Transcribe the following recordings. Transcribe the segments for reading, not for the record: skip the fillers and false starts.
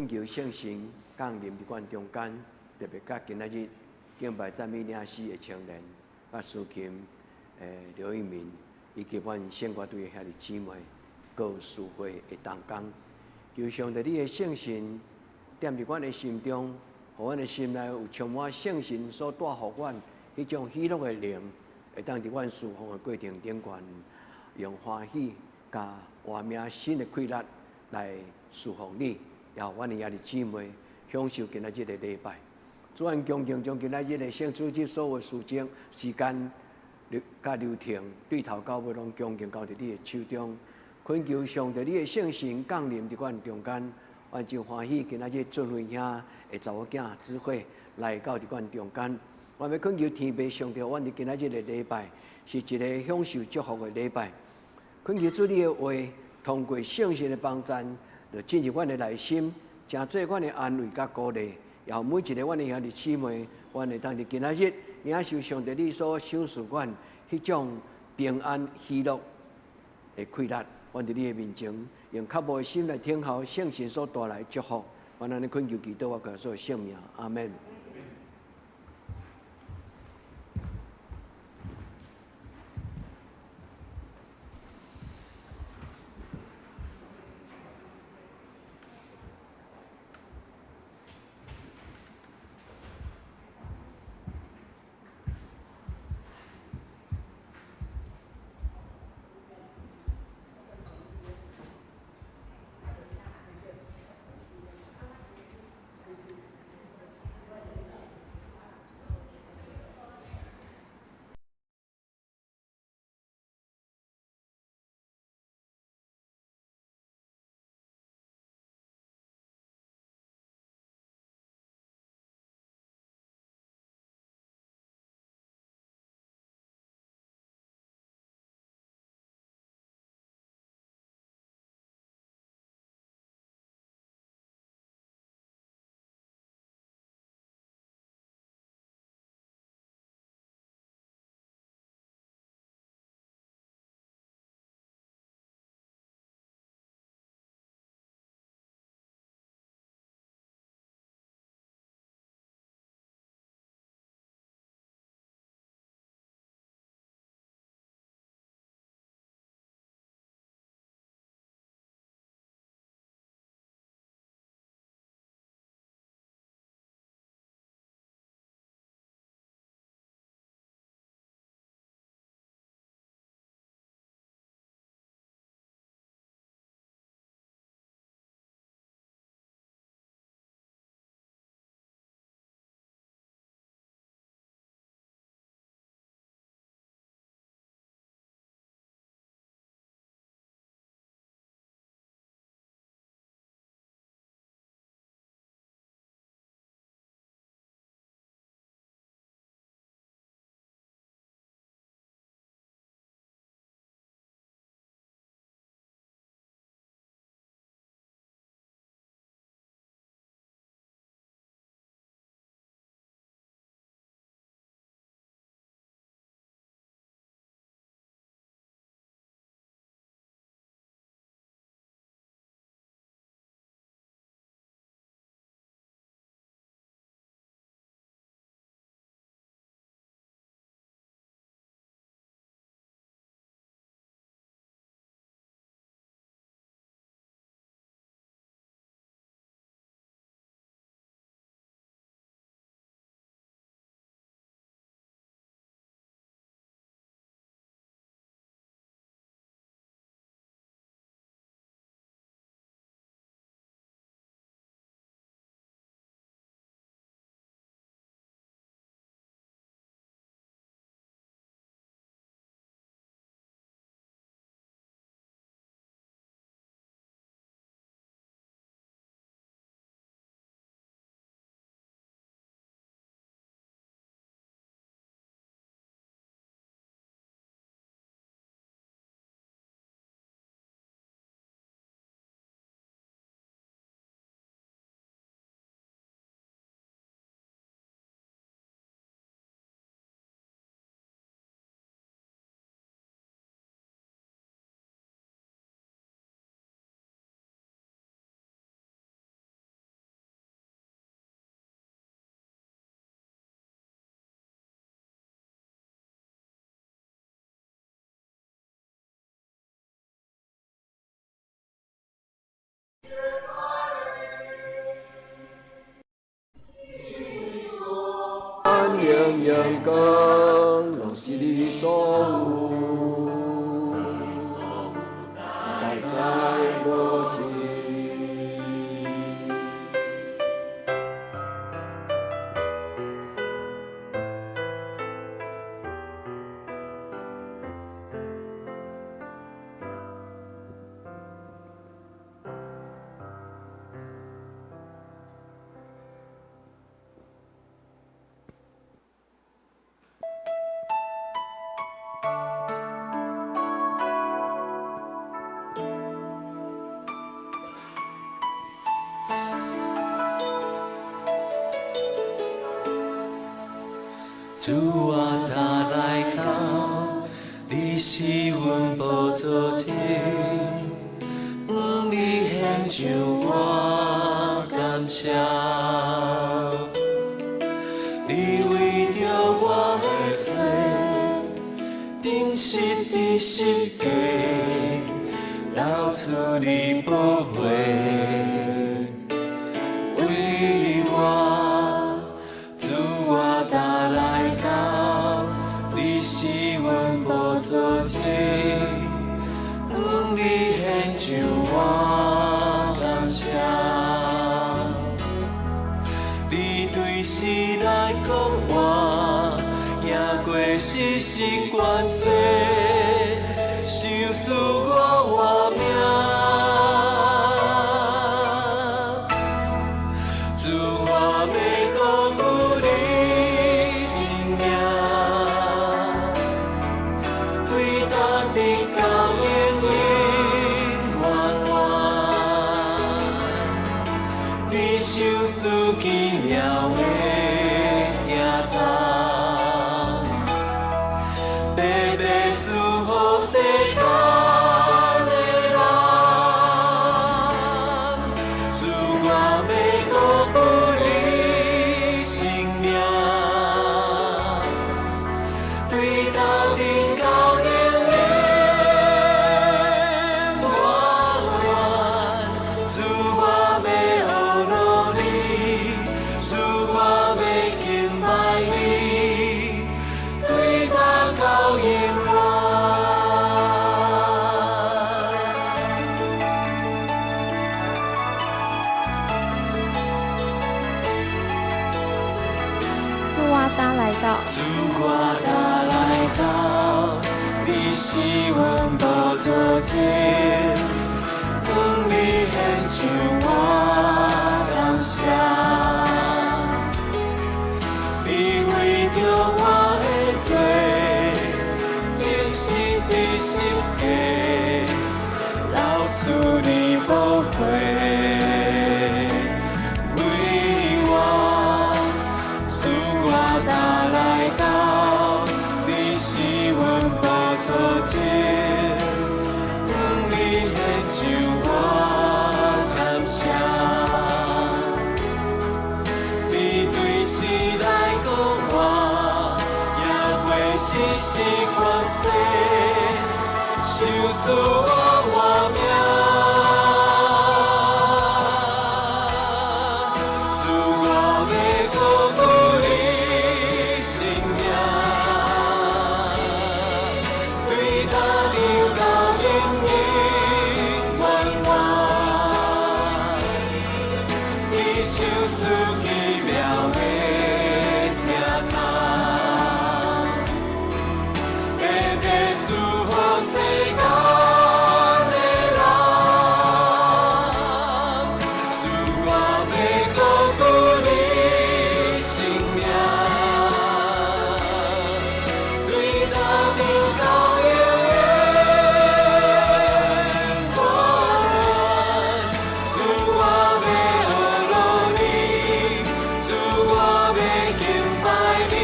求聖神降臨佇阮中間，特別佮今仔日敬拜讚美領詩的青年，佮司琴劉一鳴，以及阮聖歌隊的兄弟姊妹，閣有司會的同工。求上帝你的聖神踮佇阮的心中，予阮的心內有充滿聖神所帶予阮彼種喜樂的靈，會當佇阮侍奉的過程頂懸，用歡喜佮活命新的氣力來侍奉你。也予阮的兄弟姊妹享受今仔日的禮拜。主，阮恭敬將今仔日的聖主日所有事情、時間、佮流程，對頭到尾攏恭敬交佇你的手中。懇求上帝你的聖神降臨佇阮中間，阮真歡喜今仔日俊輝兄的查某囝智慧來到佇阮中間。阮欲懇求天父上帝，阮佇今仔日的禮拜是一个享受祝福的禮拜。懇求主你的話，通過聖神的幫贊，就進入阮的內心，成做阮的安慰佮鼓勵。也予每一个阮的兄弟姊妹，阮會當佇今仔日領受上帝你所賞賜阮彼種平安喜樂的氣力。阮佇你的面前，用渴慕的心來等候聖神所帶來的祝福。阮按呢懇求祈禱，我耶穌的聖名，阿門。榮光，攏是你所有，代代無盡。主啊，呾來到，你是阮寶座前，向你獻上我感謝。你為著我的罪，釘死佇十架，流出你寶血，為我。主啊，呾來到，你是阮寶座前，向你獻上我感謝。你對死來講話，贏過死是權勢，賞賜我活命。主，我欲高舉你聖名，對今直到永永遠遠。你賞賜奇妙的疼痛，白白賜予世間的人。主，我欲高舉你聖名，對今直到永永遠遠。主，我欲學落你，主，我欲敬拜你，對今到永遠。主啊，呾來到，主我呾來到，你是阮寶座前，向你獻上我感謝。你為著我的罪，釘死佇十架，流出你寶血，為我。主我呾來到，你是阮寶座前，向你獻上我感謝。你對死來講話，贏過死是權勢，賞賜我活命。主，我欲高舉你聖名，對今直到永永遠遠。你賞賜奇妙的疼痛，白白賜予世間的人。主，我欲高舉你聖名，對今直到永永遠遠。主，我欲學落你，主，我欲敬拜你，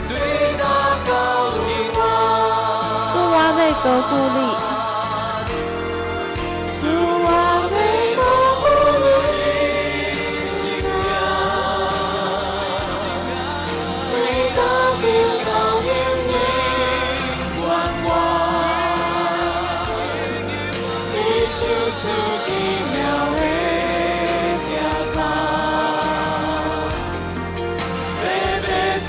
對今到永遠。主，我欲高舉你，主，我欲高舉你聖名，對今直到永永遠遠。你賞賜奇妙的疼痛，白白賜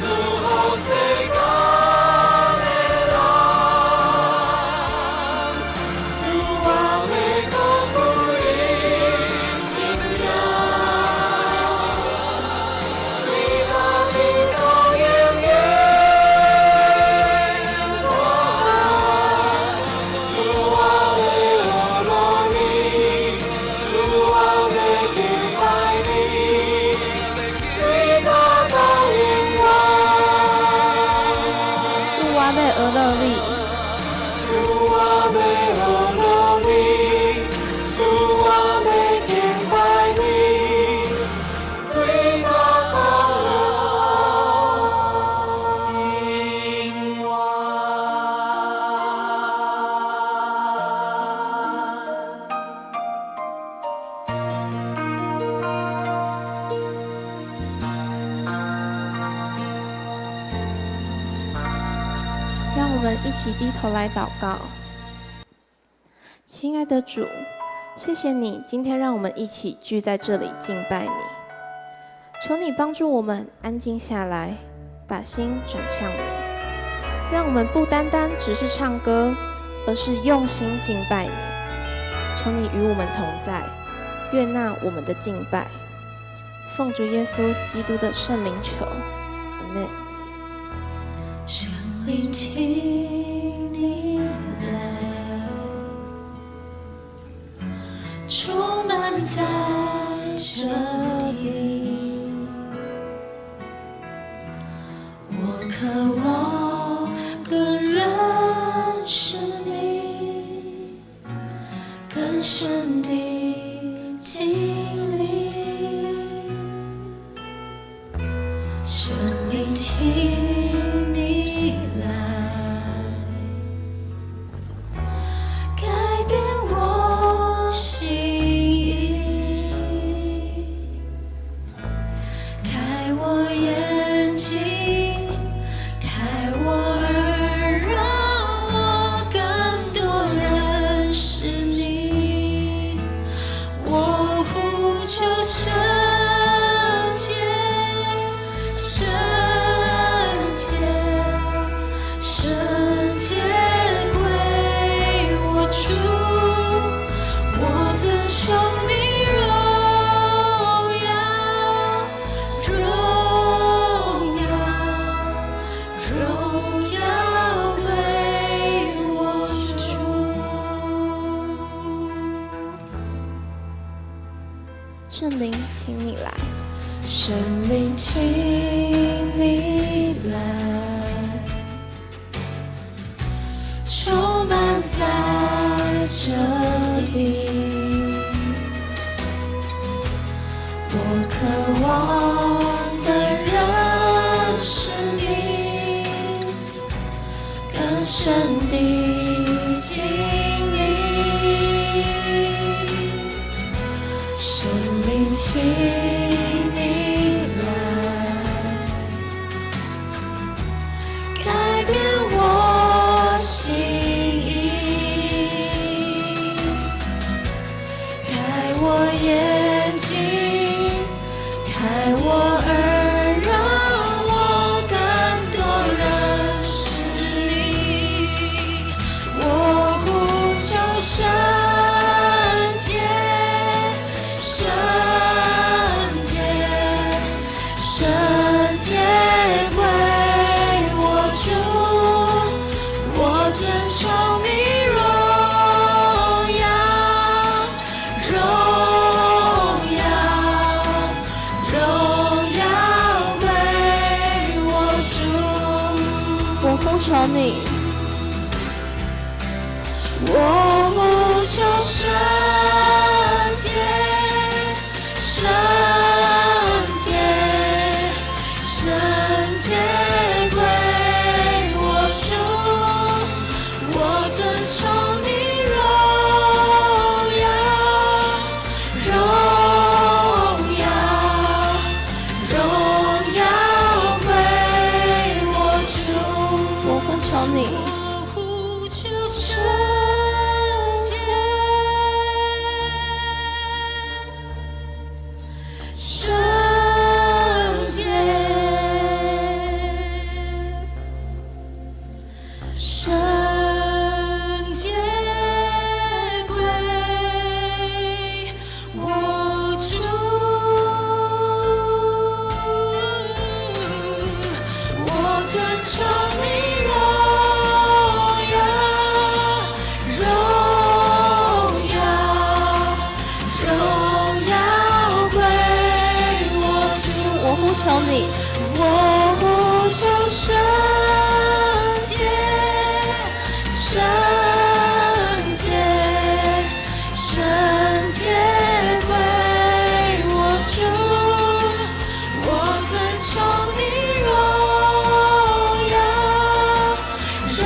們一起低頭來禱告。親愛的主，謝謝你今天讓我們一起聚在這裡敬拜你。求你幫助我們安靜下來，把心轉向你，讓我們不單單只是唱歌，而是用心敬拜你。求你與我們同在，悅納我們的敬拜。奉主耶穌基督的聖名求，阿們。聖靈，請你來，充滿在這裡。我渴望更認識你，更深的經歷。聖靈，請你來，改變我心意，開我眼睛，開我耳，讓我更多認識你。我呼求聖潔，聖潔，聖潔歸我主，我尊崇你榮耀，榮耀，榮耀歸我主。聖靈，請你來。聖靈，請你來，充滿在這裡。我渴望更認識你，更深的經歷。聖靈，請你來，改變我心意，開我眼睛，開我耳，讓我更多認識你。我呼求聖潔，聖潔，聖潔歸我主，我尊崇你榮耀，榮耀，榮耀歸我主。我呼求你，我呼求聖潔，聖潔，聖潔歸我主，我尊崇你榮耀，榮耀，榮耀歸我主。我呼求你，我呼求聖潔，聖潔，聖潔歸我主。我尊崇你榮耀，榮耀，榮耀歸我主。我呼求你，我呼求聖潔，聖潔，聖潔歸我主，我尊崇你榮耀，榮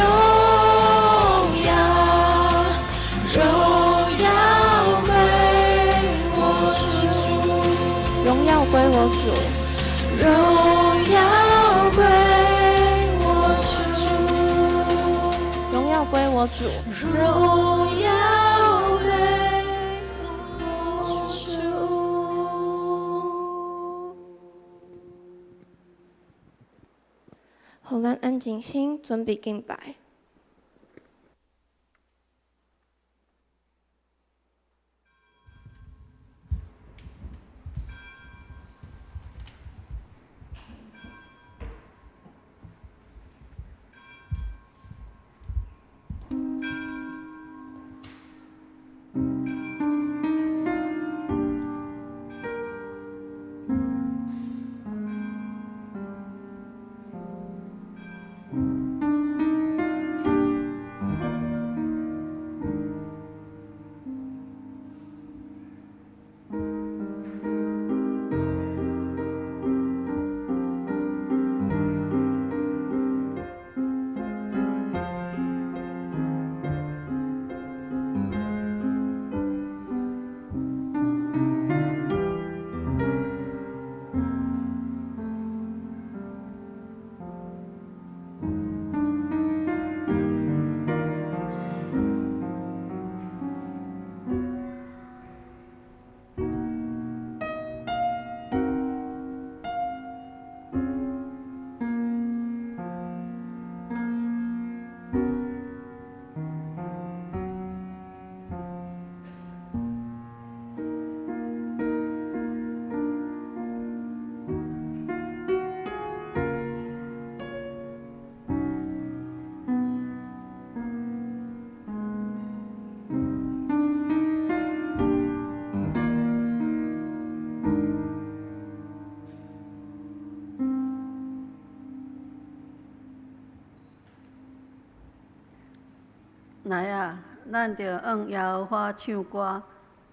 耀，榮耀歸我主。榮耀歸我主，榮耀歸我主。我主。榮耀歸我主。予咱安靜心，準備敬拜。來啊，咱著向耶和華唱歌，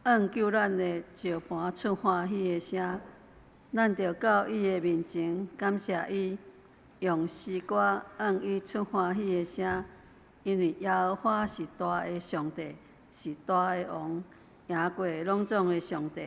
向救咱的石磐出歡喜的聲。咱著到伊的面前感謝伊，用詩歌向伊出歡喜的聲。因為耶和華是大的上帝，是大的王，贏過攏總的上帝。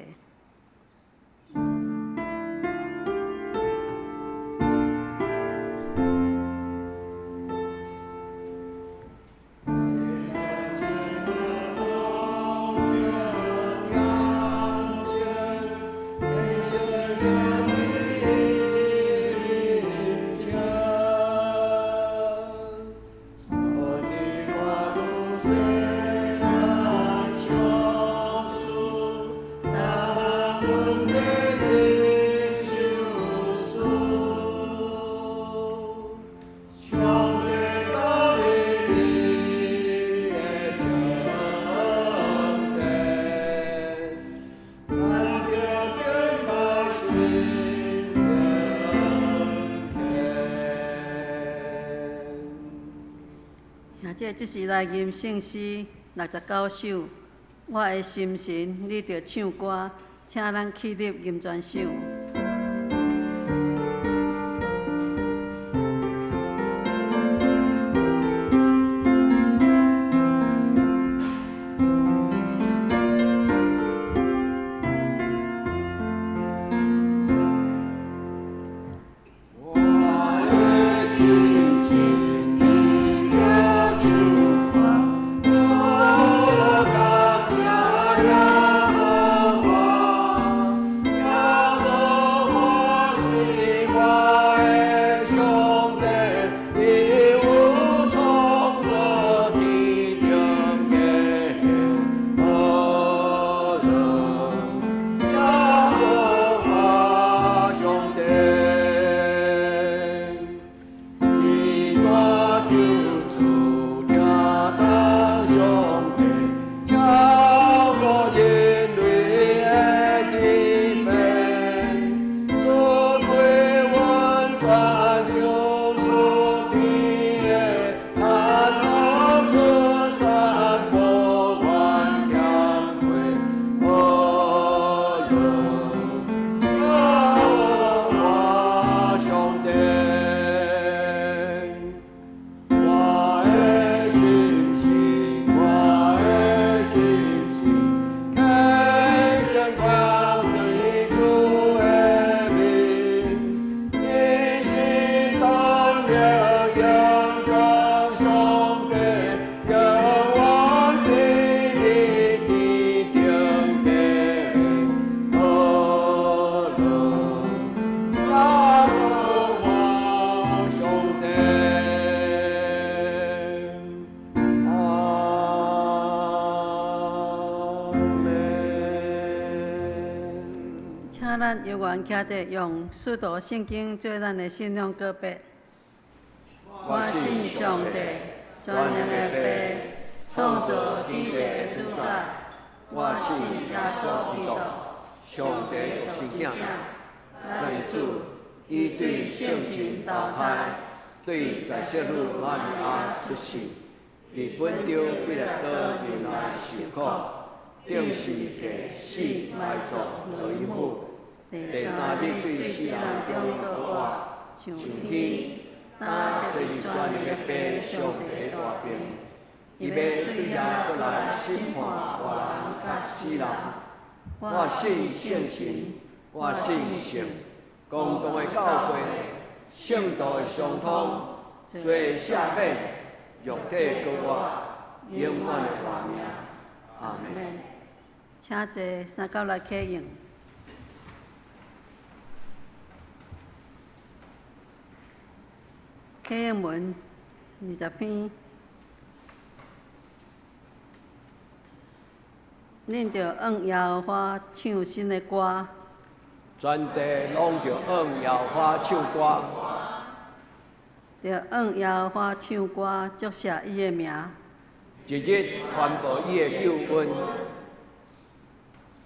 這是來吟聖詩69首，我的心神，你著唱歌，請咱起立吟全首。耶。請咱有緣徛佇用使徒聖經做咱的信仰告白。我信上帝，全能的父，創造天地的主宰。我信耶穌基督，上帝獨生囝，咱的主，伊對聖神投胎，對在聖女瑪利亞出世，佇本丟彼拉多人來受苦，釘十字架死埋葬落陰府，第三日對死人中復活，上天，擔坐佇全能的父上帝大爿，伊欲對遐閣來審判活人佮死人。我信聖神，我信聖公同的教會，聖徒的相通，罪赦免，肉體復活，永遠的活命。阿門。請坐，三九來啟用。啟應文20篇，恁著按耶和華唱新的歌。全地攏著按耶和華唱歌。著按耶和華唱歌，祝謝伊的名。一日傳報伊的救恩。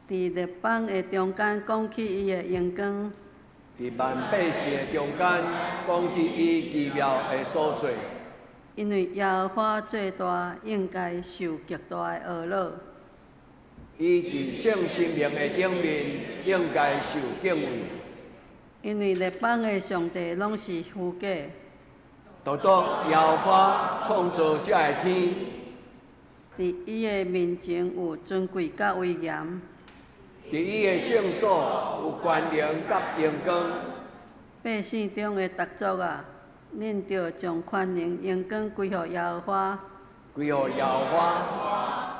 佇列邦的中間講起伊的榮光。佇萬百姓的中間講起伊奇妙的所做。因為耶和華做大，應該受極大的呵咾。伊佇眾神明的頂面，應該受敬畏。因為列邦的上帝攏是虛假。獨獨耶和華創造這个天。佇伊的面前有尊貴佮威嚴。佇伊的聖所有權能佮榮光。百姓中的逐族啊，恁著將權能榮光歸予耶和華。歸予耶和華。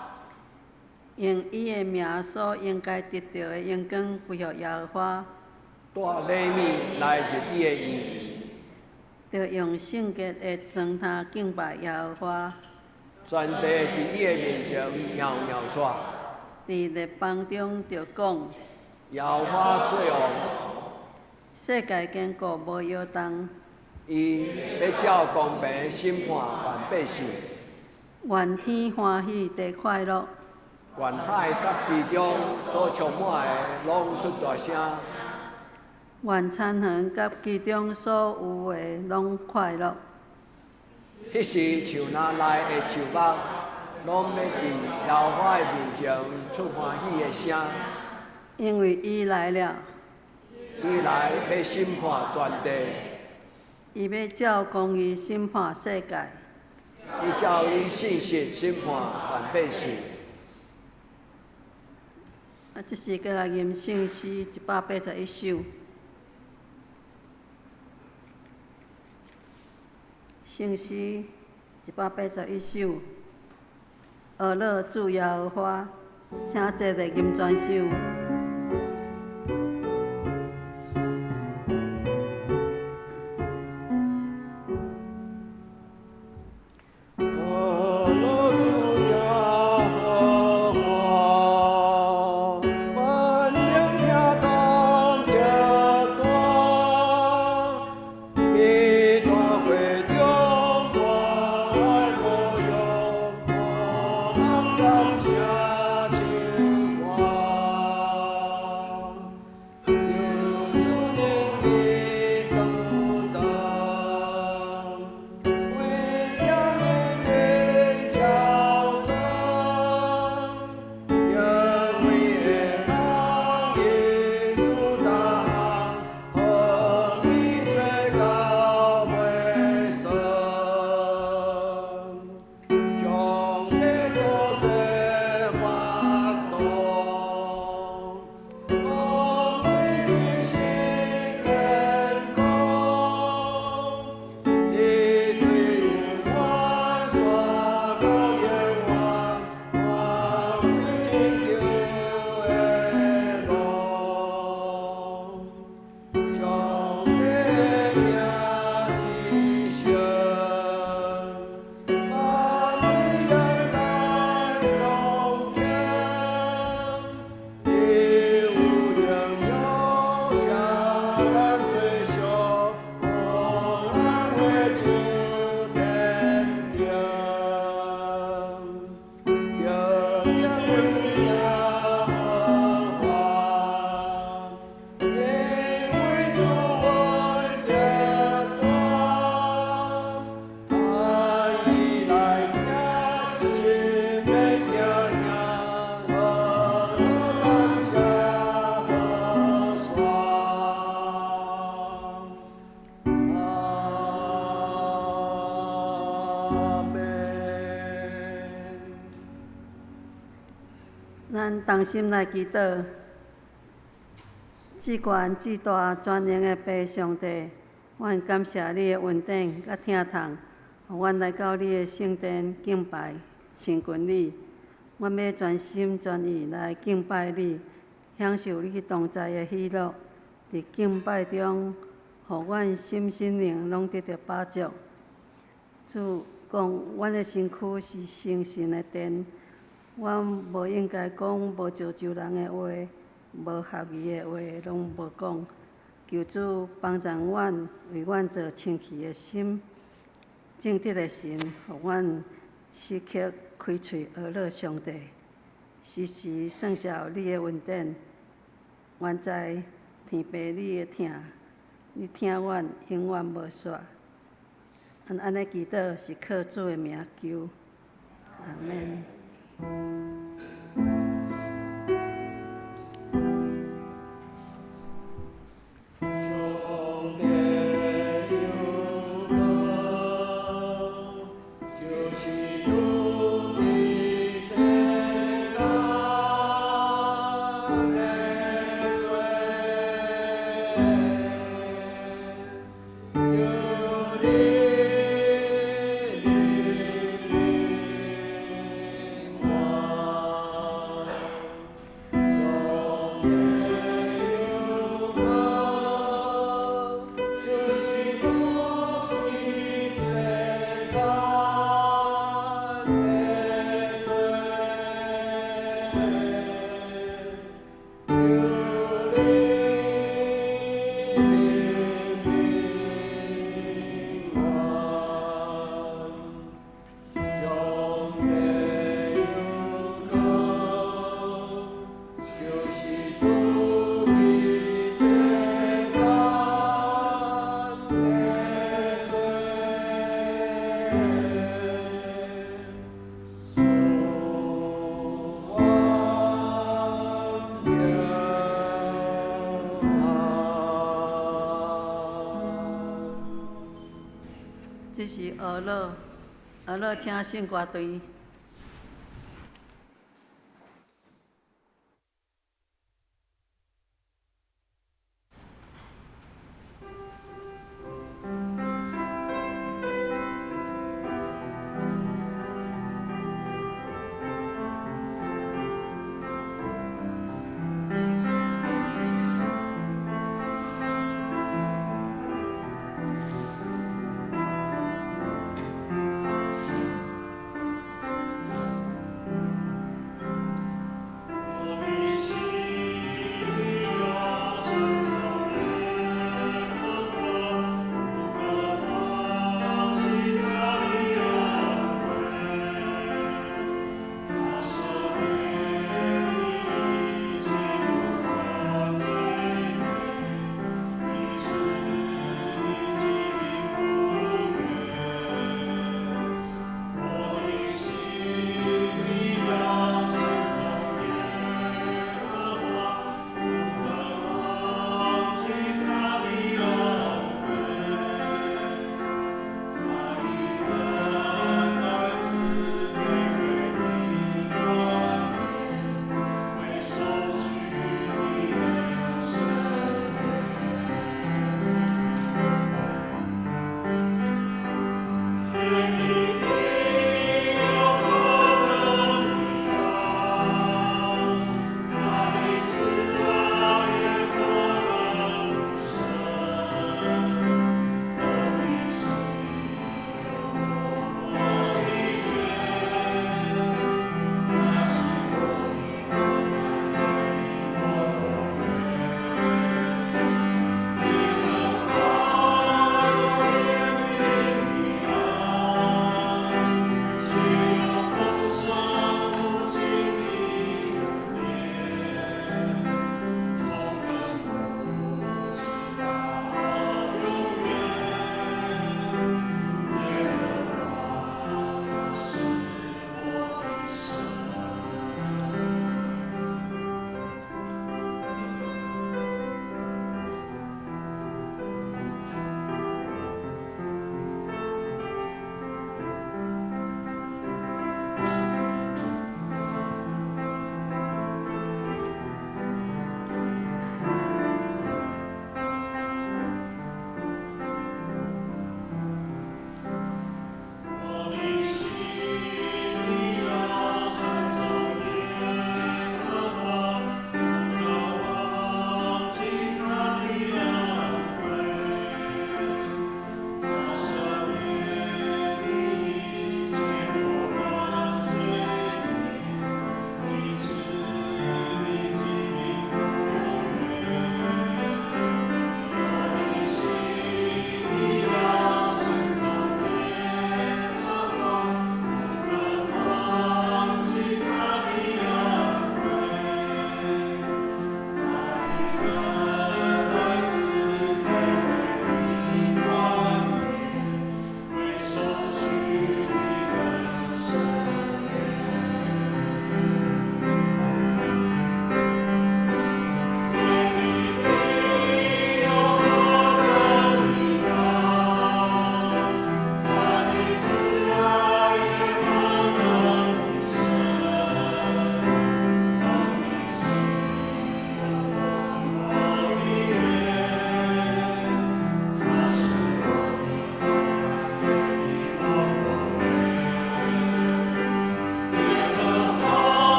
用伊的名所應該得著的榮光歸予耶和華。帶禮物來入伊的院。著用聖潔的磚頭敬拜耶和華。全地佇伊的面前搖搖掣。佇列邦中著講，耶和華做王。世界堅固無搖動。伊欲照公平審判萬百姓。願天歡喜，地快樂。願海佮其中所充滿的攏出大聲。願田園佮其中所有的攏快樂。彼時樹林內的樹木，攏欲佇耶和華的面前出歡喜的聲。因為伊來了。伊來欲審判全地。伊欲照公義審判世界。伊照伊信實審判萬百姓。啊，這時閣來吟聖詩181首。聖詩181首，呵咾主耶和華，請坐佇吟全首。感謝神。咱同心來祈禱。至懸至大全能的父上帝，阮感謝你的恩典佮疼痛，予阮來到你的聖殿敬拜親近你。阮欲全心全意來敬拜你，享受你同在的喜樂。佇敬拜中，予阮心身靈攏得著飽足。主講，阮的身軀是聖神的殿，阮無應該講無造就人的話，無合宜的話，攏無講。求主幫助阮，為阮造清氣的心、正直的神，予阮時刻開喙呵咾上帝，時時算數你的恩典。原知天父你會疼，你疼阮永遠無煞。阮按呢祈禱是靠主的名求，阿們。上帝有光，就是住佇世間的罪，求你憐憫我。上帝有光，就是住佇世間的罪，求你憐憫我。上帝有光，就是住佇世間的罪，恕阮平安。這是呵咾，呵咾請聖歌隊。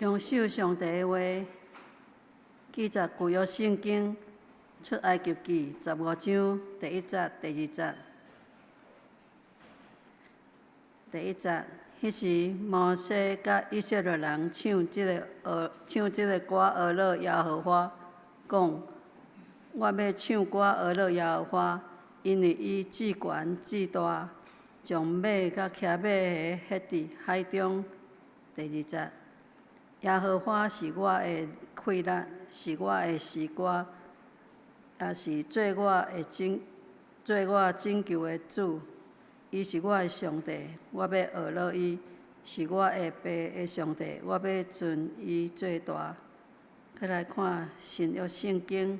強守上帝的話，記載舊約聖經出埃及記15章第一節、第二節。第一節，彼時摩西佮以色列人唱這個歌，呵咾耶和華，講：我欲唱歌呵咾耶和華，因為伊至懸至大，將馬佮騎馬的歇佇海中。第二節，耶和華是我的氣力，是我的詩歌，也是做我拯救的主。伊是我的上帝，我欲呵咾伊；是我的爸的上帝，我欲尊伊做大。閣來看新約聖經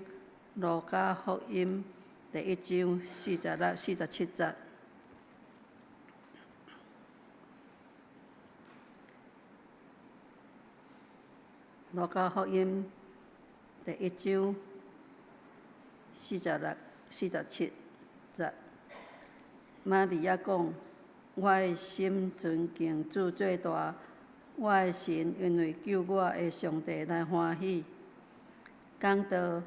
路加福音第一章46、47節。路加福音第一章46、47節。瑪利亞講：我的心尊敬主做大，我的神因為救我的上帝來歡喜。講道，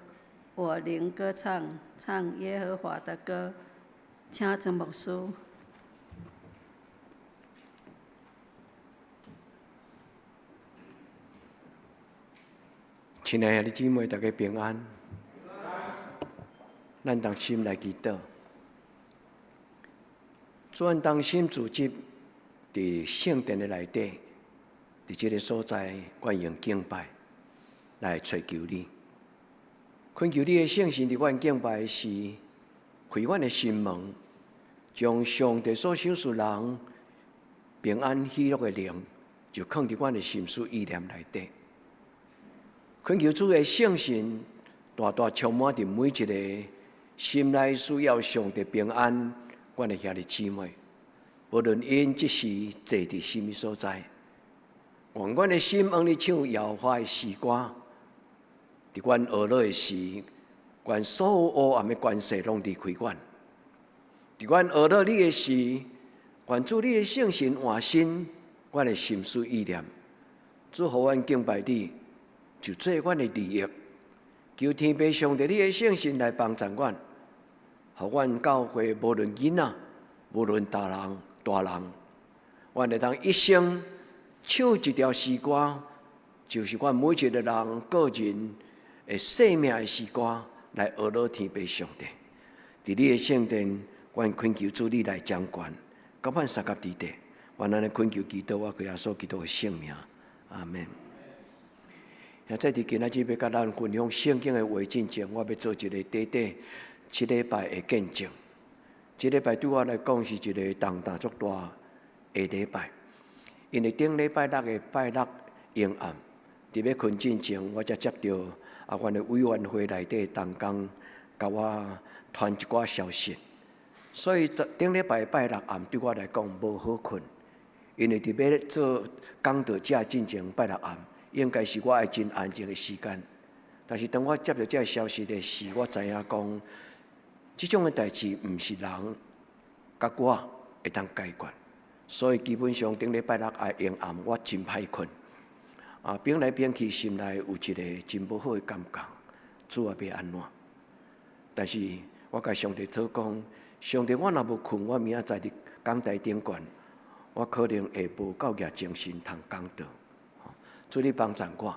我靈歌唱，唱耶和華的歌，請曾牧師。親愛的姊妹，大家平安。咱同心來祈禱。主，阮同心聚集佇聖殿的內底，佇這个所在，阮用敬拜來揣求你，懇求你的聖神佇阮敬拜時，開阮的心門，將上帝所賞賜人平安喜樂的靈，就囥佇阮的心思意念內底。懇求主的聖神大大充滿佇每一个心內需要上帝平安。阮的兄弟姊妹，無論𪜶這時坐佇啥物所在，願阮的心往你唱耶和華的詩歌。佇阮呵咾的時，願所有黑暗的權勢攏離開阮。佇阮呵咾你的時，願主你的聖神換新阮的心思意念。主，予阮敬拜你，就做阮的利益。求天父上帝你的聖神來幫助阮。予阮教會無論囡仔，無論大人大人，阮會當一生唱一條詩歌，就是阮每一个人個人的生命的詩歌，來呵咾天父上帝。佇你的聖殿，阮懇求主你來掌權，佮阮相佮佇底。阮按呢懇求祈禱，我歸耶穌基督的聖名，阿門。現在佇今仔日欲佮咱分享聖經的話進前，我欲做一个短短這禮拜的見證。這禮拜對我來講是一个重擔足大的禮拜，因為頂禮拜六的拜六暝暗，佇欲睏進前，我才接著啊，阮的委員會內底同工共我傳一寡消息，所以頂禮拜拜六暗對我來講無好睏，因為佇欲做講道者進前拜六暗，應該是我愛真安靜的時間，但是當我接著這个消息的時，我知影講，這種的代誌毋是人佮我會當解決，所以基本上頂禮拜六愛暝暗，我真歹睏。啊，變來變去，心內有一个真無好的感覺，主啊欲按怎？但是我共上帝禱講，上帝，我若無睏，我明仔載佇講台頂懸，我可能會無夠額精神通講道。主你幫助我，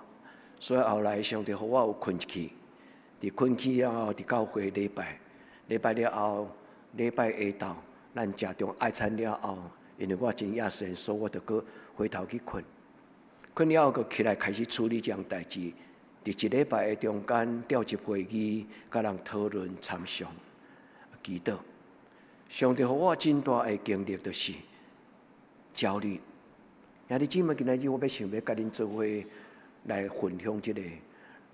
所以後來上帝予我有睏入去，佇睏去了後，佇教會禮拜。禮拜了後，禮拜下晝，咱食中愛餐了後，因為我真野神，所以我就閣回頭去睏。睏了後，閣起來開始處理這項代誌。佇一禮拜的中間，召集會議，佮人討論參詳、祈禱。上帝予我真大的經歷，就是焦慮。兄弟姊妹，今仔日我欲想欲佮恁做伙來分享這个，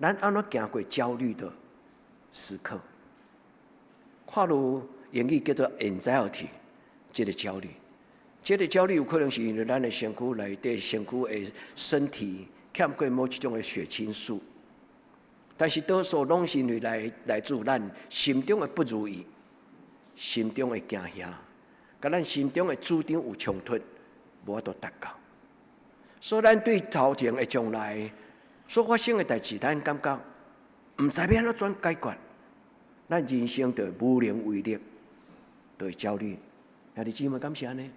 咱按怎行過焦慮的時刻？看如英語叫做 anxiety，這个焦慮，這个焦慮有可能是因為咱的身軀內底身軀的身體欠過某一種的血清素，但是多數攏是因為來自咱心中的不如意，心中的驚嚇，佮咱心中的主張有衝突，無法度達到。所以咱對頭前的將來所發生的代誌，咱感覺毋知欲按怎解決，咱人生就無能為力，就會焦慮。兄弟姊妹，敢是按呢？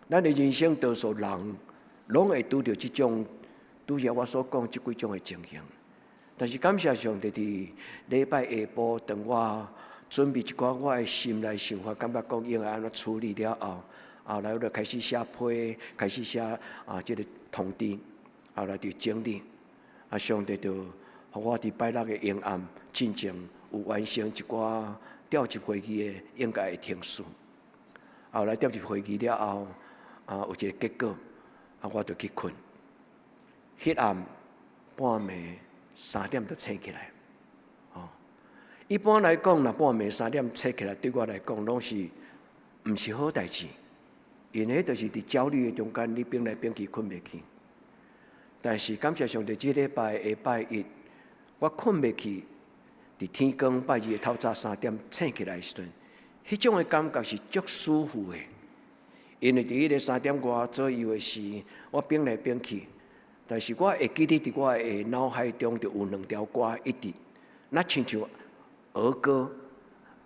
咱的人生多數人攏會拄著這種，拄才我所講這幾種的情形。但是感謝上帝，佇禮拜下晡，當我準備一寡我的心內想法，感覺講應該按怎處理了後，後來我就開始寫批，開始寫啊，這個通知，後來就整理。啊，上帝就予我佇拜六的昏暗進前有完成一寡調集會議的應該的程序。後來調集會議了後，啊，有一個結果，啊，我就去睏。彼暗半暝三點就醒起來，哦。一般來講，若半暝三點醒起來，對我來講攏是毋是好代誌，因為彼就是佇焦慮的中間，你變來變去，睏袂去。但是感謝上帝，這禮拜下拜一，我睏袂去，佇天光拜二的透早三點醒起來的時陣，彼種的感覺是足舒服的。因為佇彼個三點外左右的時，我變來變去，但是我會記得佇我的腦海中就有兩條歌一直，若親像兒歌，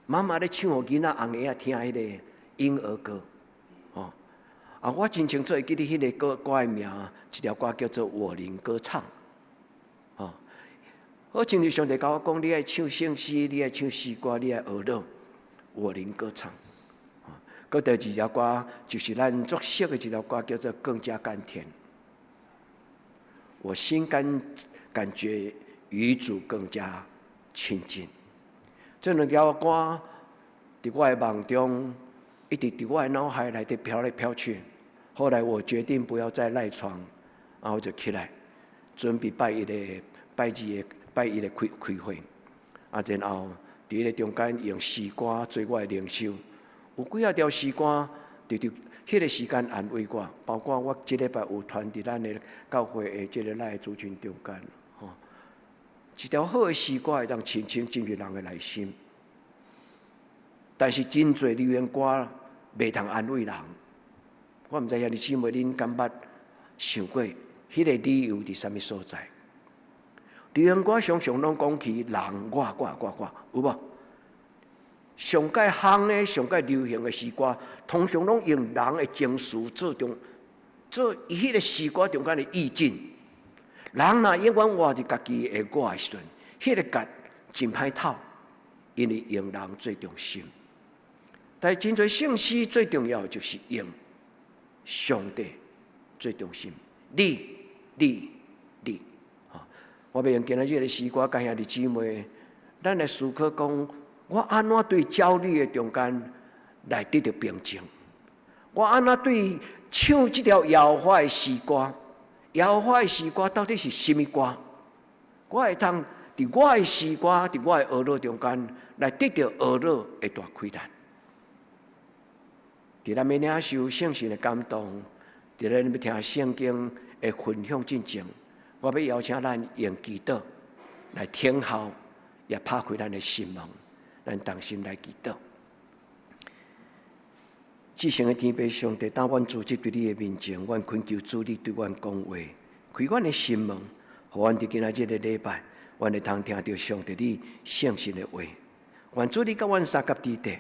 媽媽咧唱予囡仔紅嬰仔聽彼個嬰兒歌，哦，啊，我真清楚會記得彼個歌歌的名，一條歌叫做《我靈歌唱》，哦，好親像上帝共我講，你愛唱聖詩，你愛唱詩歌，你愛學樂，我靈歌唱。閣第二條歌就是咱足熟的一條歌，叫做《更加甘甜》。我心甘感覺與主更加親近。這兩條歌佇我的夢中，一直佇我的腦海內底飄來飄去。後來我決定不要再賴床，然後就起來，準備拜一的拜二的拜一的開開會。啊，然後佇彼个中間用詩歌做我的靈修。有幾仔條詩歌，佇佇彼个時間安慰我，包括我這禮拜有傳佇咱的教會的這个咱的族群中間，吼，一條好的詩歌會當深深進入人的內心。但是真濟流行歌袂通安慰人。我毋知兄弟姊妹恁敢捌想過，彼个理由佇啥物所在？流行歌常常攏講起人我我我我，有無？上蓋夯的、上蓋流行的詩歌，通常攏用人的情緒做中，做伊彼個詩歌中間的意境。人若永遠活佇家己的我的時陣，彼個角真歹透，因為用人做中心。但是真濟聖詩最重要就是用上帝做中心，你、你、你。我欲用今仔日的詩歌，共兄弟姊妹，咱來思考講，我按怎對焦慮的中間來得著平靜？我按怎對唱這條耶和華的詩歌？耶和華的詩歌到底是啥物歌？我會通佇我的詩歌，佇我的學樂中間來得著學樂的大氣力。佇咱欲領受聖神的感動，佇咱欲聽聖經的分享進前，我欲邀請咱用祈禱來聽候，也拍開咱的心門，咱同心來祈禱。至聖的天父上帝，當阮聚集佇你的面前，阮懇求主你對阮講話，開阮的心門，予阮佇今仔這个禮拜，阮會通聽著上帝你聖神的話。願主你佮阮相佮佇底，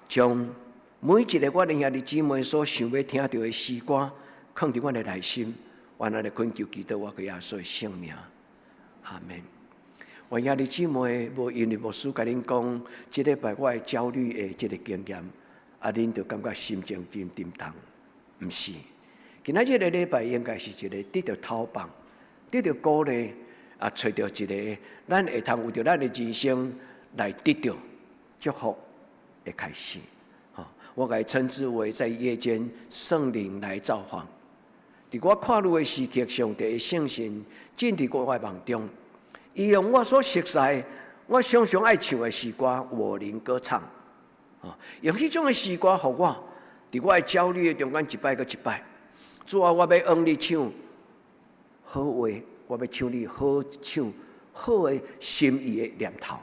將每一个阮的兄弟姊妹所想欲聽著的詩歌，囥佇阮的內心，阮按呢懇求祈禱，我耶穌的聖名，阿門。願兄弟姊妹無因為牧師共恁講，這禮拜我的焦慮的這个經驗，啊，恁就感覺心情真沉重，毋是。今仔這个禮拜應該是一个得著透放、得著鼓勵，啊，揣著一个咱會通為著咱的人生來得著祝福的開始。我共伊稱之為在夜間聖靈來造訪。佇我看路的時刻，上帝的聖神進佇我的夢中，伊用我所熟悉、我常常愛唱的詩歌《我靈歌唱》，用彼種的詩歌，予我佇我的焦慮的中間一擺閣一擺。主啊，我欲向你唱好話，我欲唱你好唱好的心意的念頭。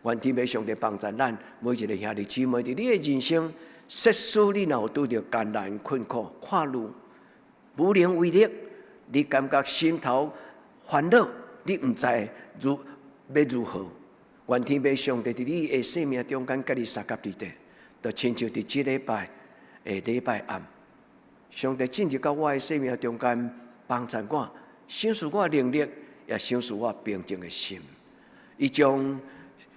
願天父上帝幫助咱每一个兄弟姊妹，佇你的人生，設使你若有拄著艱難困苦、看路，無能為力，你感覺心頭煩惱，你毋知如欲如何。願天父上帝佇你的生命中間，佮你相佮佇底，就親像佇這禮拜的禮拜暗，上帝進入到我的生命中間，幫助我，賞賜我能力，也賞賜我平靜的心。伊將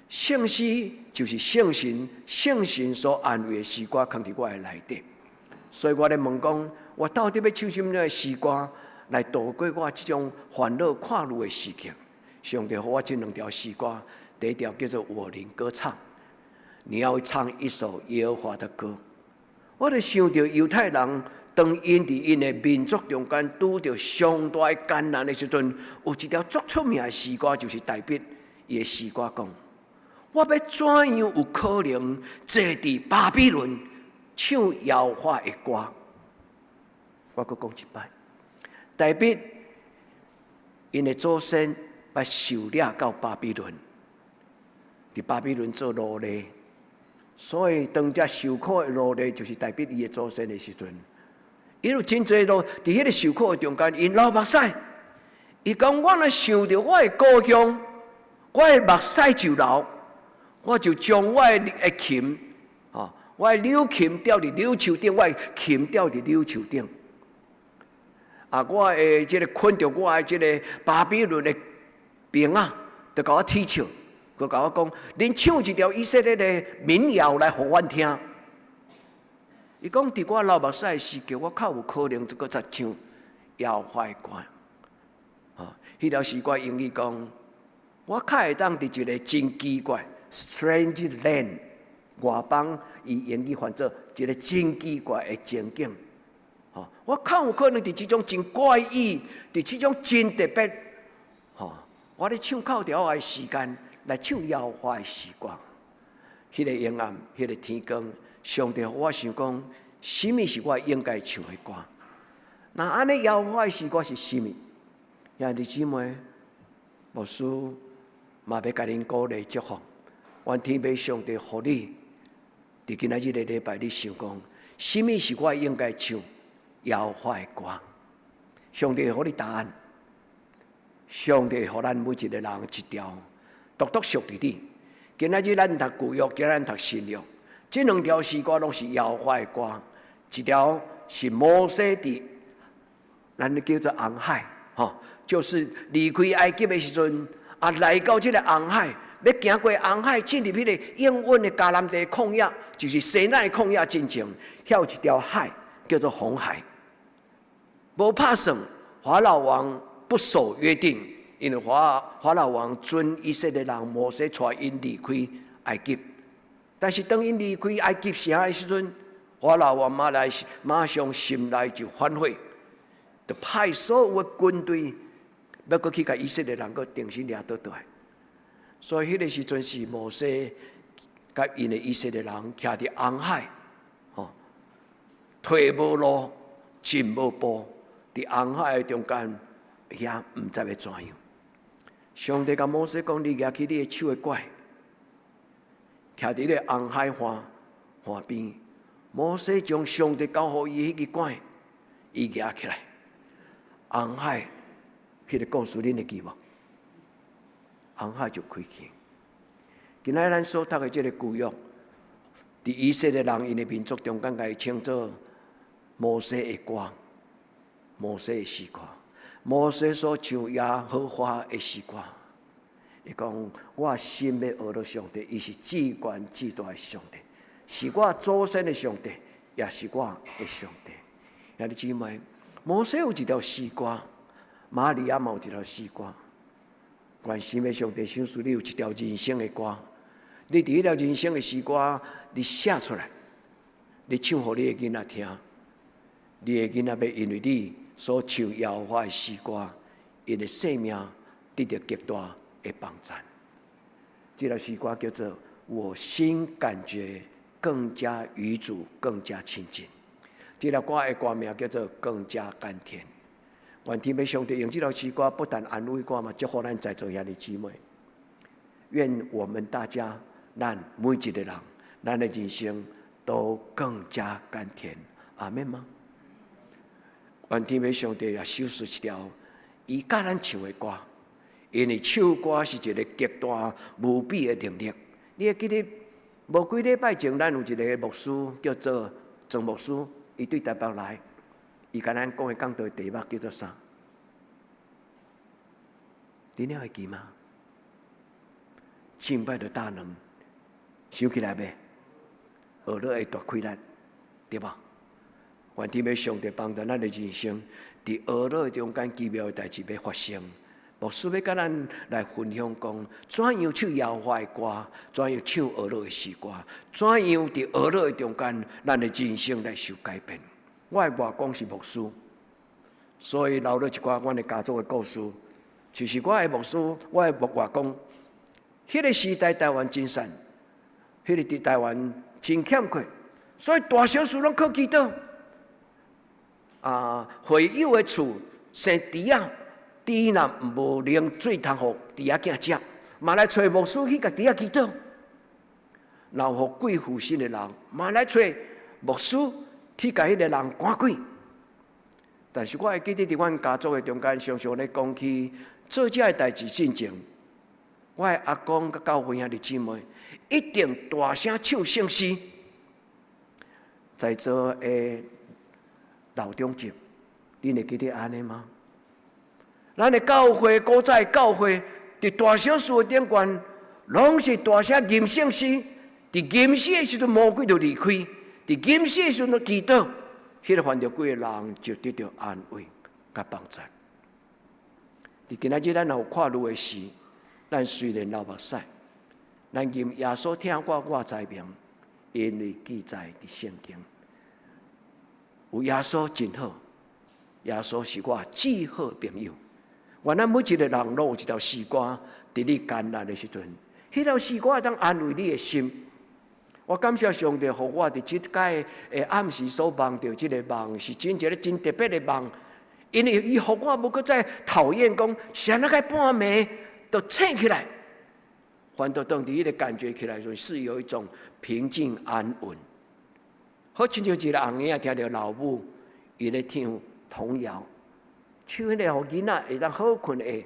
聖詩就是聖神，聖神所安慰的詩歌，囥佇我的內底。所以我咧問講，我到底欲唱啥物的詩歌來度過我這種煩惱困慮的時刻？上帝予我這兩條詩歌，第一條叫做《我靈歌唱》，你要唱一首耶和華的歌。我就想著猶太人當𪜶佇𪜶的民族中間拄著上大的艱難的時陣，有一條足出名的詩歌，就是大衛伊的詩歌講：我欲怎樣有可能坐佇巴比倫唱耶和華的歌？我閣講一擺，大衛𪜶的祖先欲受掠到巴比倫，佇巴比倫做奴隸，所以當這受苦的奴隸就是大衛伊的祖先的時陣，𪜶有真濟路佇彼个受苦的中間，𪜶流目屎。伊講我若想著我的故鄉，我的目屎就流，我就將我的琴，吼，我的柳琴吊佇柳樹頂，我的琴吊佇柳樹頂。啊，我的這个捆著我的這个巴比倫的兵仔，就共我恥笑，閣共我講，恁唱一條以色列的民謠來予阮聽。伊講佇我流目屎的時刻，我較有可能閣再唱耶和華的歌。吼，彼條詩歌英語講，我較會當佇一个真奇怪（strange land）外邦，伊英語翻做一个真奇怪的情景。吼，我較有可能佇這種真怪異，佇這種真特別，吼，我咧唱靠著我的時間來唱耶和華的詩歌。彼个黑暗，彼个天光，上帝予我想講，啥物是我應該唱的歌？若按呢耶和華的詩歌是啥物？兄弟姊妹，牧師嘛欲共恁鼓勵祝福，願天父上帝予你，佇今仔日的禮拜，你想講，啥物是我應該唱耶和華的歌？上帝會予你答案。上帝予咱每一个人一條獨獨屬於你。今仔日咱讀舊約，今仔咱讀新約，這兩條詩歌攏是耶和華的歌。一條是摩西佇咱叫做紅海，吼，就是離開埃及的時陣，啊，來到這个紅海，欲行過紅海，進入彼个應允的迦南地曠野，就是西奈曠野進前，遐有一條海叫做紅海。無拍算，法老王不守約定，因為法老王准以色列人摩西帶𪜶離開埃及，但是當𪜶離開埃及城的時陣，法老王馬來馬上心內就反悔，就派所有的軍隊欲閣去共以色列人閣重新掠倒轉來。所以彼个時陣是摩西佮𪜶的以色列人徛佇紅海，吼，退無路，進無步，佇紅海的中間，遐毋知欲怎樣。上帝共摩西講：你舉起你的手的拐，徛佇咧紅海岸岸邊。摩西將上帝交予伊彼支拐，伊舉起來。紅海，彼个故事恁會記無？紅海就開去。今仔咱所讀的這个舊約，佇以色列人𪜶的民族中間，共伊稱做摩西的歌，摩西的詩歌，摩西所唱耶和華的詩歌。伊講：我心欲學著上帝，伊是至懸至大的上帝，是我祖先的上帝，也是我的上帝。兄弟姊妹，摩西有一條詩歌，瑪利亞嘛有一條詩歌。願神的上帝賞賜你有一條人生的歌，你佇彼條人生的詩歌，你寫出來，你唱予你的囡仔聽，你的囡仔欲因為你所唱耶和華的詩歌，𪜶的生命得著極大的幫助。這條詩歌叫做《我心感覺更加與主更加親近》。這條歌的歌名叫做《更加甘甜》。願天父上帝用這條詩歌，不但安慰我嘛，祝福咱在座兄弟姊妹。願我們大家，咱每一個人，咱的人生都更加甘甜。阿們嗎？願天父上帝也賞賜一條伊佮咱唱的歌，因為唱歌是一個極大無比的能力。你會記得無幾禮拜前，咱有一個牧師叫做鄭牧師，伊對台北來，伊共咱講的講道的題目叫做啥？你還會記嗎？敬拜的大能，想起來未？學樂的大氣力，對無？願天父上帝幫助咱的人生，佇學樂的中間奇妙的代誌欲發生。牧師欲佮咱來分享講，怎樣唱耶和華的歌，怎樣唱學樂的詩歌，怎樣佇學樂的中間，咱的人生來受改變。我的外公是牧師，所以留了一寡阮的家族的故事。就是我的牧師，我的外公，彼個時代台灣真散，彼個佇台灣真欠缺，所以大小事攏靠祈禱。啊，會友的厝生豬仔，豬若無奶水通予豬仔囝食，嘛來揣牧師去共豬仔祈禱。若有予鬼附身的人，嘛來揣牧師去共彼個人趕鬼。但是我會記得佇阮家族的中間，常常咧講起做這个代誌進前，我的阿公佮教會兄弟姊妹一定大聲唱聖詩，在座的老長者，恁會記得按呢嗎？咱的教會古早的教會，佇大小事的頂懸，攏是大聲吟聖詩。佇吟詩的時陣，魔鬼就離開；佇吟詩的時陣，祈禱，彼個犯著鬼的人就得著安慰佮幫助。佇今仔日，咱若有看路的時，咱雖然流目屎，咱吟耶穌疼我，我知明，因為記載佇聖經。有耶穌真好，耶穌是我至好朋友。願咱每一個人攏有一條詩歌，佇你艱難的時陣，彼條詩歌會當安慰你的心。我感謝上帝，予我佇這擺的暗時所夢著這個夢，是真一個真特別的夢。因為伊予我無閣再討厭講，啥物個半暝就醒起來，反倒當佇彼個感覺起來時，是有一種平靜安穩。好親像一個紅嬰仔聽著老母伊咧唱童謠，唱彼個予囡仔會當好睏的，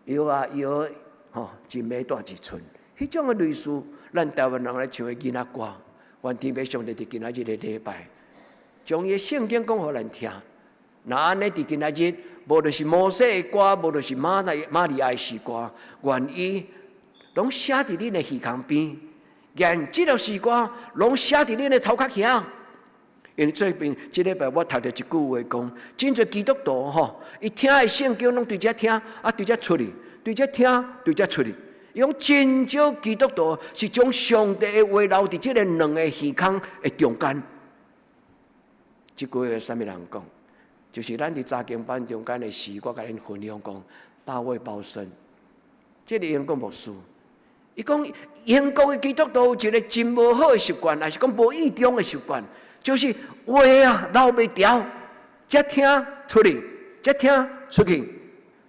搖啊搖，吼，一暝大一寸，彼種的類似，咱台灣人咧唱的囡仔歌，願天父上帝佇今仔日的禮拜，將伊的聖經講予咱聽。若按呢佇今仔日，無論是摩西的歌，無論是瑪利瑪利亞的詩歌，願伊攏寫佇恁的耳孔邊，願這條詩歌攏寫佇恁的頭殼遐。因為最近這禮拜我讀著一句話講，真濟基督徒吼，伊聽的聖經攏對這聽，啊對這出去，對這聽，對這出去。伊講真少基督徒是將上帝的話留佇這個兩個耳孔的中間。這句話啥物人講？就是咱佇查經班中間的時，我共恁分享講，大衛鮑森，這個英國牧師，伊講英國的基督徒有一個真無好的習慣，還是講無意中的習慣，就是話啊留袂牢，這聽出去，這聽出去。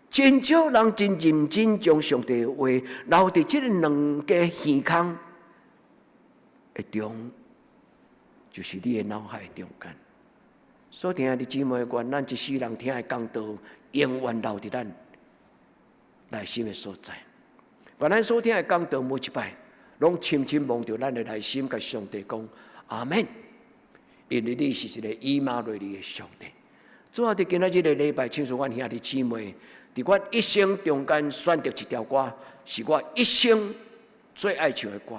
真少人真認真將上帝的話留佇這個兩個耳孔的中，就是你的腦海中間。所以，兄弟姊妹，願咱一世人聽的講道，永遠留佇咱內心的所在。願咱所聽的講道，每一擺，攏深深摸著咱的內心，共上帝講阿們。因為你是一個以馬內利的上帝。主啊，佇今仔這個禮拜，親像阮兄弟姊妹，佇阮一生中間選擇一條歌，是我一生最愛唱的歌。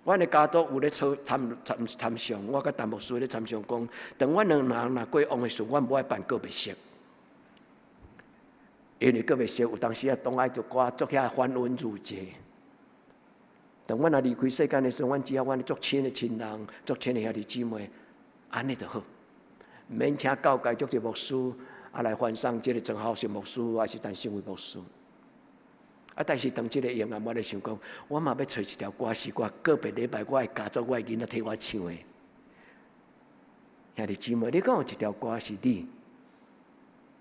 阮的家族有咧操參參參詳，我佮陳牧師咧參詳講，當阮兩人若過往的時陣，阮無愛辦告別式，因為告別式有當時啊，當愛一寡足遐繁文縟節。當阮若離開世間的時陣，阮只要阮的足親的親人、足親的兄弟姊妹，按呢就好，毋免請教界足濟牧師啊來傳送這個鄭浩信牧師，還是陳勝偉牧師。啊！但是當這個永遠我咧想講，我嘛欲揣一條歌是我告別禮拜，我的家族、我的囡仔替我唱的。兄弟姊妹，你敢有一條歌是你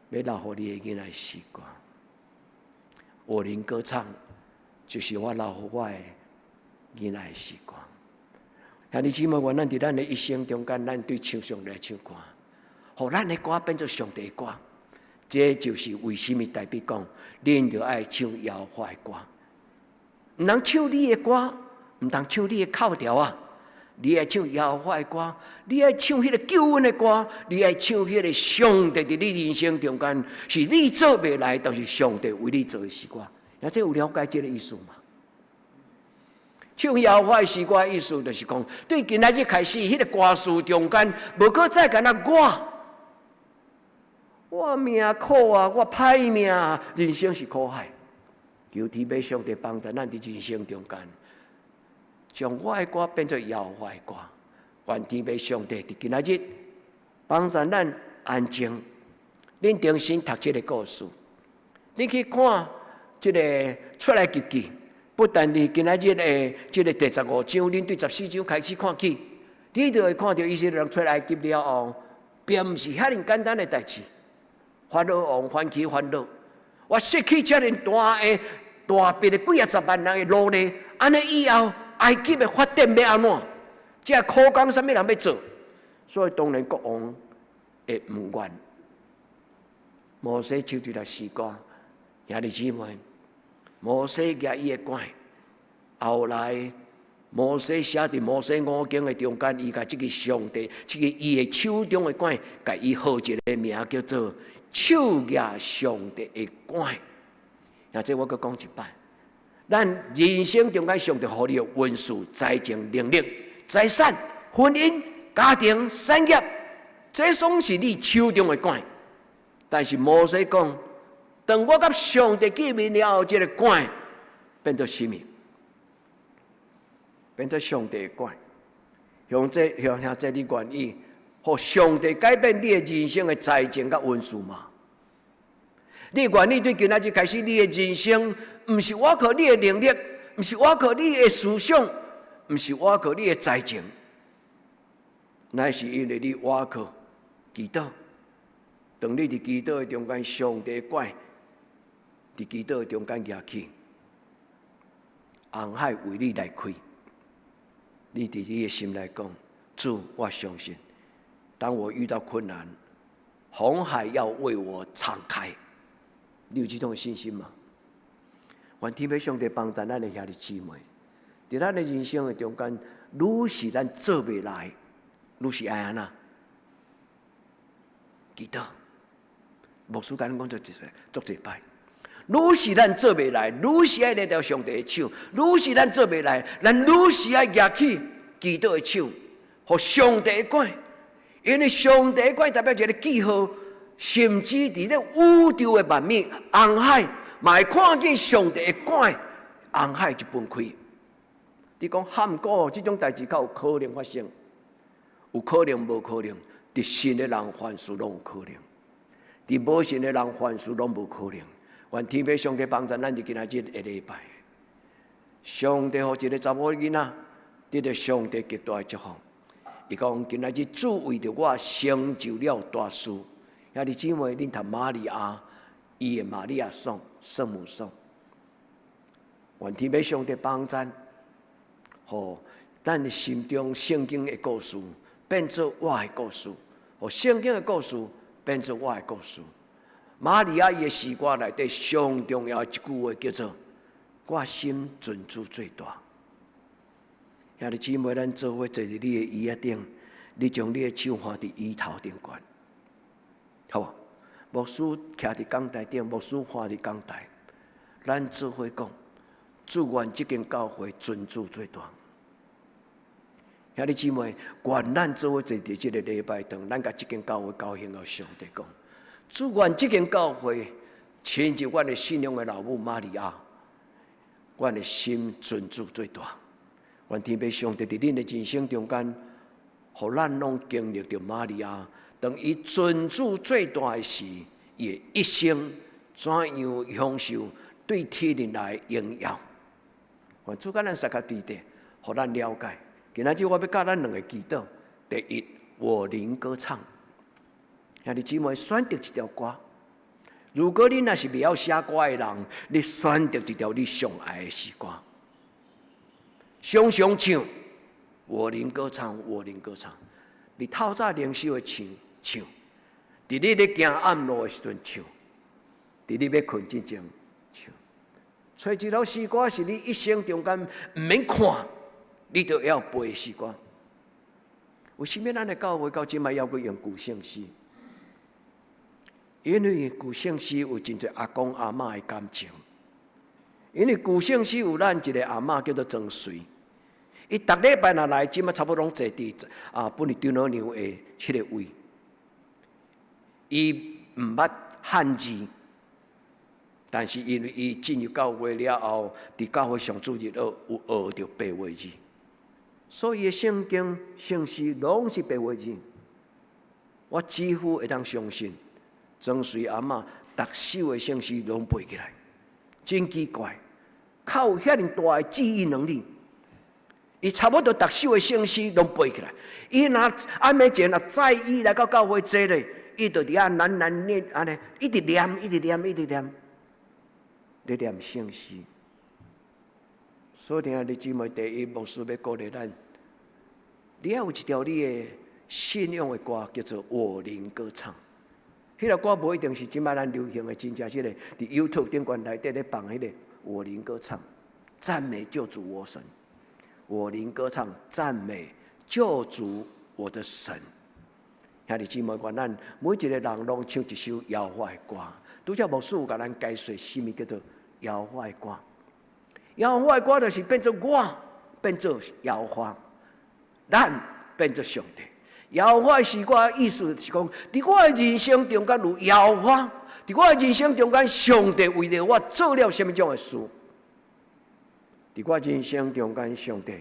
欲留予你的囡仔的詩歌？我靈歌唱，就是我留予我的囡仔的詩歌。兄弟姊妹，願咱佇咱的一生中間，咱對唱上帝來唱歌，予咱的歌變做上帝的歌。這就是為啥物大衛講，恁著愛唱耶和華的歌，毋通唱你的歌，毋通唱你的口條啊！你愛唱耶和華的歌，你愛唱彼个救恩的歌，你愛唱彼个上帝佇你人生中間是你做袂來，但是上帝為你做的詩歌。啊，這有了解這个意思嗎？唱耶和華的詩歌意思就是講，對今仔日開始，彼个歌詞中間無閣再干焦我，我命苦啊，我歹命，人生是苦海。求天父上帝幫助咱佇人生中間，將我的歌變做耶和華的歌。願天父上帝佇今仔日幫助咱安靜，恁重新讀這个故事，你去看這个出埃及記，不但佇今仔日的這个第15章，恁對14章開始看起，你就會看著以色列人出埃及了後，並毋是遐爾簡單的代誌。法老王翻起煩惱，我失去遮爾大的大筆的幾仔十萬人的奴隸，按呢以後埃及的發展欲按怎？這苦工啥物人欲做？所以當然國王會毋願。摩西唱這條詩歌，兄弟姊妹，摩西舉伊的拐，後來摩西寫佇摩西五經的中間，伊共這个上帝，這个伊的手中的拐，共伊號一个名叫做手舉上帝的拐。啊，這我閣講一擺，咱人生中間上帝予你的恩賜、才情、能力、財產、婚姻、家庭、產業，這攏是你手中的拐。但是摩西講，當我佮上帝見面了後，這个拐變做啥物？變做上帝的拐。向這向兄這，你願意予上帝改變你的人生的才情佮恩賜嗎？你願意對今仔日開始，你的人生毋是倚靠你的能力，毋是倚靠你的思想，毋是倚靠你的才情，乃是因為你倚靠祈禱。當你佇祈禱的中間，上帝拐佇祈禱的中間舉起，紅海為你來開。你佇你的心內講：主，我相信，當我遇到困難，紅海要為我敞開。你有這種信心嗎？願天父上帝幫助咱的兄弟姊妹，佇咱的人生的中間，愈是咱做袂來，愈是愛按怎？祈禱。牧師共恁講做一足濟擺，愈是咱做袂來，愈是愛捏著上帝的手，愈是咱做袂來，咱愈是愛舉起祈禱的手，予上帝管，因為上帝管代表一个記號。甚至佇咧宇宙的萬物，紅海嘛會看見上帝的拐，紅海就分開。你講漢古這種代誌，敢有可能發生？有可能，無可能？佇信的人凡事攏有可能，佇無信的人凡事攏無可能。願天父上帝幫助咱佇今仔日的禮拜，上帝予一个查某囡仔得著上帝極大的祝福。伊講今仔日主為著我成就了大事。兄弟姊妹，恁讀瑪利亞，伊的瑪利亞頌，聖母頌，願天父上帝幫贊，予咱的心中聖經的故事變做我的故事，予聖經的故事變做我的故事。瑪利亞伊的詩歌內底上重要一句話叫做：我心尊主最大。兄弟姊妹，咱做伙坐佇你的椅仔頂，你將你的手放佇椅頭頂懸。好無？牧師徛佇講台頂，牧師看佇講台，咱做伙講，祝願這間教會尊主最大。兄弟姊妹，願咱做伙坐佇這个禮拜堂，咱共這間教會交獻予上帝講，祝願這間教會親像阮的信仰的老母瑪利亞，阮的心尊主最大。願天父上帝佇恁的人生中間，予咱攏經歷著瑪利亞。當伊尊主最大的時，伊的一生怎樣享受對天靈來的榮耀？願主共咱相佮對底，予咱了解。今仔日我欲教咱兩个祈禱。第一，我靈歌唱。兄弟姊妹選擇一條歌。如果你若是袂曉寫歌的人，你選擇一條你上愛的詩歌，常常唱。我靈歌唱，我靈歌唱。你透早靈修的唱。唱，佇你咧行暗路的時陣唱，佇你欲睏之前唱。揣一首詩歌是你一生中間毋免看，你都會曉背的詩歌。為啥物咱的教會到這擺猶閣用舊聖詩？因為舊聖詩有真濟阿公阿嬤的感情。因為舊聖詩有咱一个阿嬤叫做曾瑞，伊逐禮拜若來，這擺差不多攏坐佇啊，本來張老娘的這个位。伊毋捌漢字，但是因為伊進入教會了後，佇教會上主日學有學著白話字，所以聖經聖詩攏是白話字。我幾乎會當相信，曾瑞阿嬤逐首的聖詩攏背起來，真奇怪，靠有遐爾大的記憶能力，伊差不多逐首的聖詩攏背起來。伊若暗暝前若早伊來到教會坐咧，伊就佇遐喃喃念按呢，一直念，一直念，一直念，咧念聖詩。所以兄弟姊妹，第一牧師欲鼓勵咱，你愛有一條你的信仰的歌，叫做《我靈歌唱》。彼个歌無一定是這擺咱流行的，真正這个佇 YouTube 頂懸內底咧放彼个《我靈歌唱》，讚美救主我神。我靈歌唱，讚美救主我的神。兄弟姊妹，願咱每一个人攏唱一首耶和華的歌。拄才牧師有共咱解說，啥物叫做耶和華的歌？耶和華的歌就是變做我，變做耶和華，咱變做上帝。耶和華的詩歌意思是講，佇我的人生中間有耶和華，佇我的人生中間，上帝為著我做了啥物種的事？佇我人生中間，上帝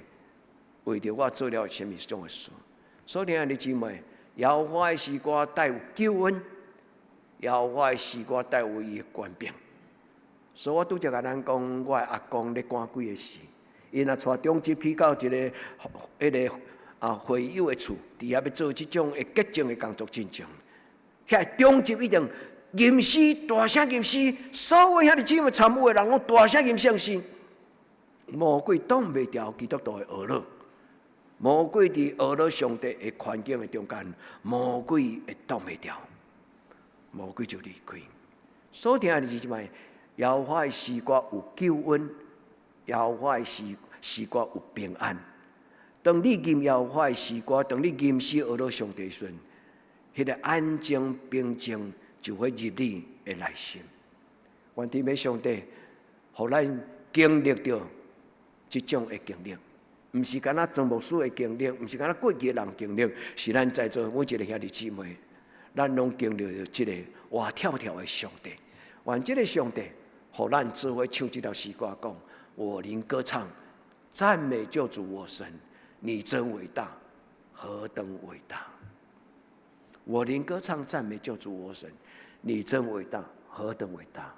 為著我做了啥物種的事？所以，兄弟姊妹，耶和華的詩歌帶有救恩，耶和華的詩歌帶有伊的權柄。所以我拄才共咱講，我的阿公咧趕鬼的時，伊若帶長執去到一个彼个啊會友的厝，佇遐欲做這種的潔淨的工作進前，遐長執一定吟詩，大聲吟詩，所有兄弟姊妹參與的人攏大聲吟聖詩。魔鬼擋袂牢基督徒的呵咾，魔鬼佇呵咾上帝的環境的中間，魔鬼會擋袂牢，魔鬼就離開。所以兄弟姊妹，耶和華的詩歌有救恩，耶和華的詩歌有平安。當你吟耶和華的詩歌，當你吟詩呵咾上帝時陣，彼个安靜平靜就會入你的內心。願天父上帝，予咱經歷著這種的經歷，毋是干焦莊牧師的經歷，毋是干焦過去的人經歷，是咱在座每一个兄弟姊妹，咱攏經歷著這个活跳跳的上帝。願這个上帝，予咱做伙唱這條詩歌，講我靈歌唱，讚美救主我神，你真偉大，何等偉大！我靈歌唱，讚美救主我神，你真偉大，何等偉大！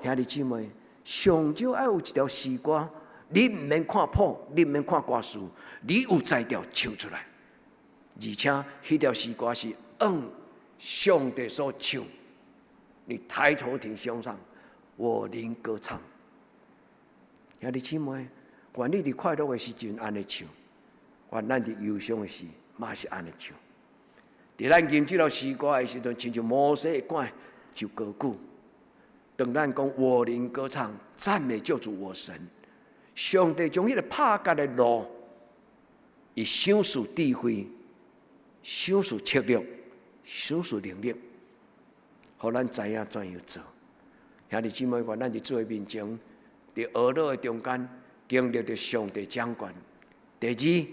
兄弟姊妹，上少愛有一條詩歌，你毋免看譜，你毋免看歌詞，你有才調唱出來，而且彼條詩歌是按上帝所唱。你抬頭挺胸唱，我靈歌唱。兄弟姊妹，願你佇快樂的時陣按呢唱，願咱佇憂傷的時嘛是按呢唱。佇咱吟這條詩歌的時陣，親像摩西的趕就高舉。當咱講我靈歌唱，讚美救主我神，上帝將彼个拍結的路，伊賞賜智慧，賞賜策略，賞賜能力，予咱知影怎樣做。兄弟姊妹，願咱佇主的面前，佇呵咾的中間，經歷著上帝掌權。第二，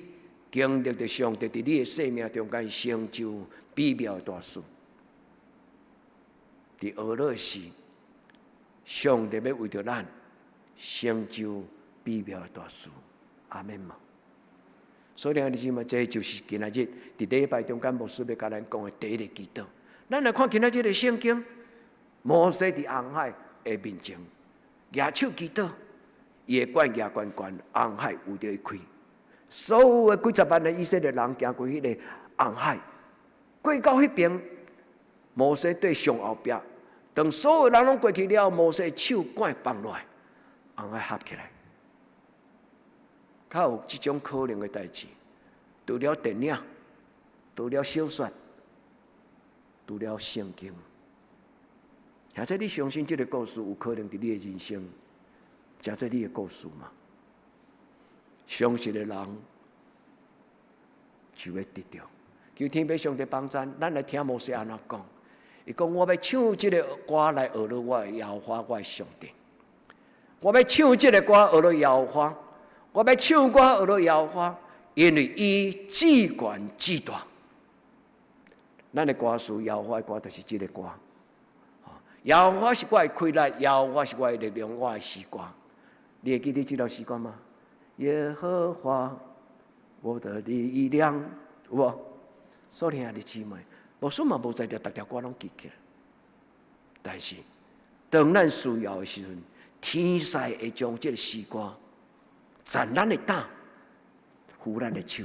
經歷著上帝佇你的生命中間成就美妙的大事。佇呵咾的時，上帝欲為著咱成就美妙的大事。阿們嗎？所以兄弟姊妹，這就是今仔日佇禮拜中間牧師欲共咱講的第一个祈禱。咱來看今仔日的聖經，摩西佇紅海的面前，舉手祈禱，伊的懸舉懸懸，紅海為著伊開。所有的幾十萬的以色列人行過彼个紅海，過到彼邊，摩西對上後壁，當所有人攏過去了，摩西手竿放落來，紅海合起來。較有這種可能的代誌，除了電影，除了小說，除了聖經。或者你相信這个故事有可能佇你的人生，成做你的故事嗎？相信的人就會得著。求天父上帝幫贊，咱來聽摩西按怎講。伊講，我欲唱這个歌來學了我的耶和華，我的上帝。我欲唱這个歌學了耶和華，我欲唱歌學了耶和華，因為伊至懸至大。咱的歌詞耶和華的歌就是這个歌。耶和華是我的氣力，耶和華是我的力量，我的詩歌。你會記得這條詩歌嗎？耶和華，我的力量，有無？所以兄弟姊妹，牧師嘛無才調，逐條歌攏記起來。但是，當咱需要的時陣，天使會將這个詩歌攢咱的膽，扶咱的手，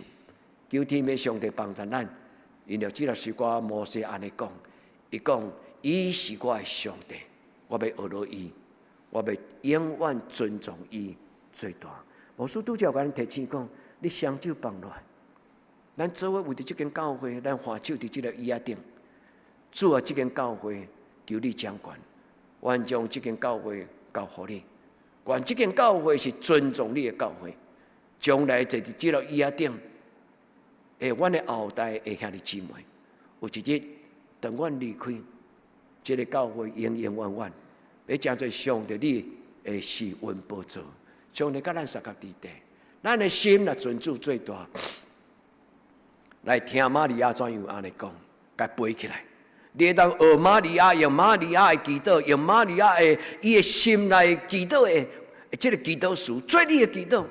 求天父上帝幫助咱。因為這條詩歌，摩西按呢講，伊講，伊是我的上帝，我欲學落伊，我欲永遠尊崇伊最大。牧師拄才有共恁提醒講，你雙手放落來，咱做伙為著這間教會，咱揮手佇這个椅仔頂，主啊，這間教會求你掌權，願將這間教會交予你，願這間教會是尊重你的教會，將來坐佇這个椅仔頂，阮的後代的兄弟姊妹，有一日當阮離開，這个教會永永遠遠，欲成做上帝你的施恩寶座，上帝佮咱相佮佇地，咱的心若尊主最大，來聽瑪利亞怎樣按呢講，共背起來。你會當學瑪利亞，用瑪利亞的祈禱，用瑪利亞的伊的心來祈禱的，這个祈禱詞，做你的祈禱。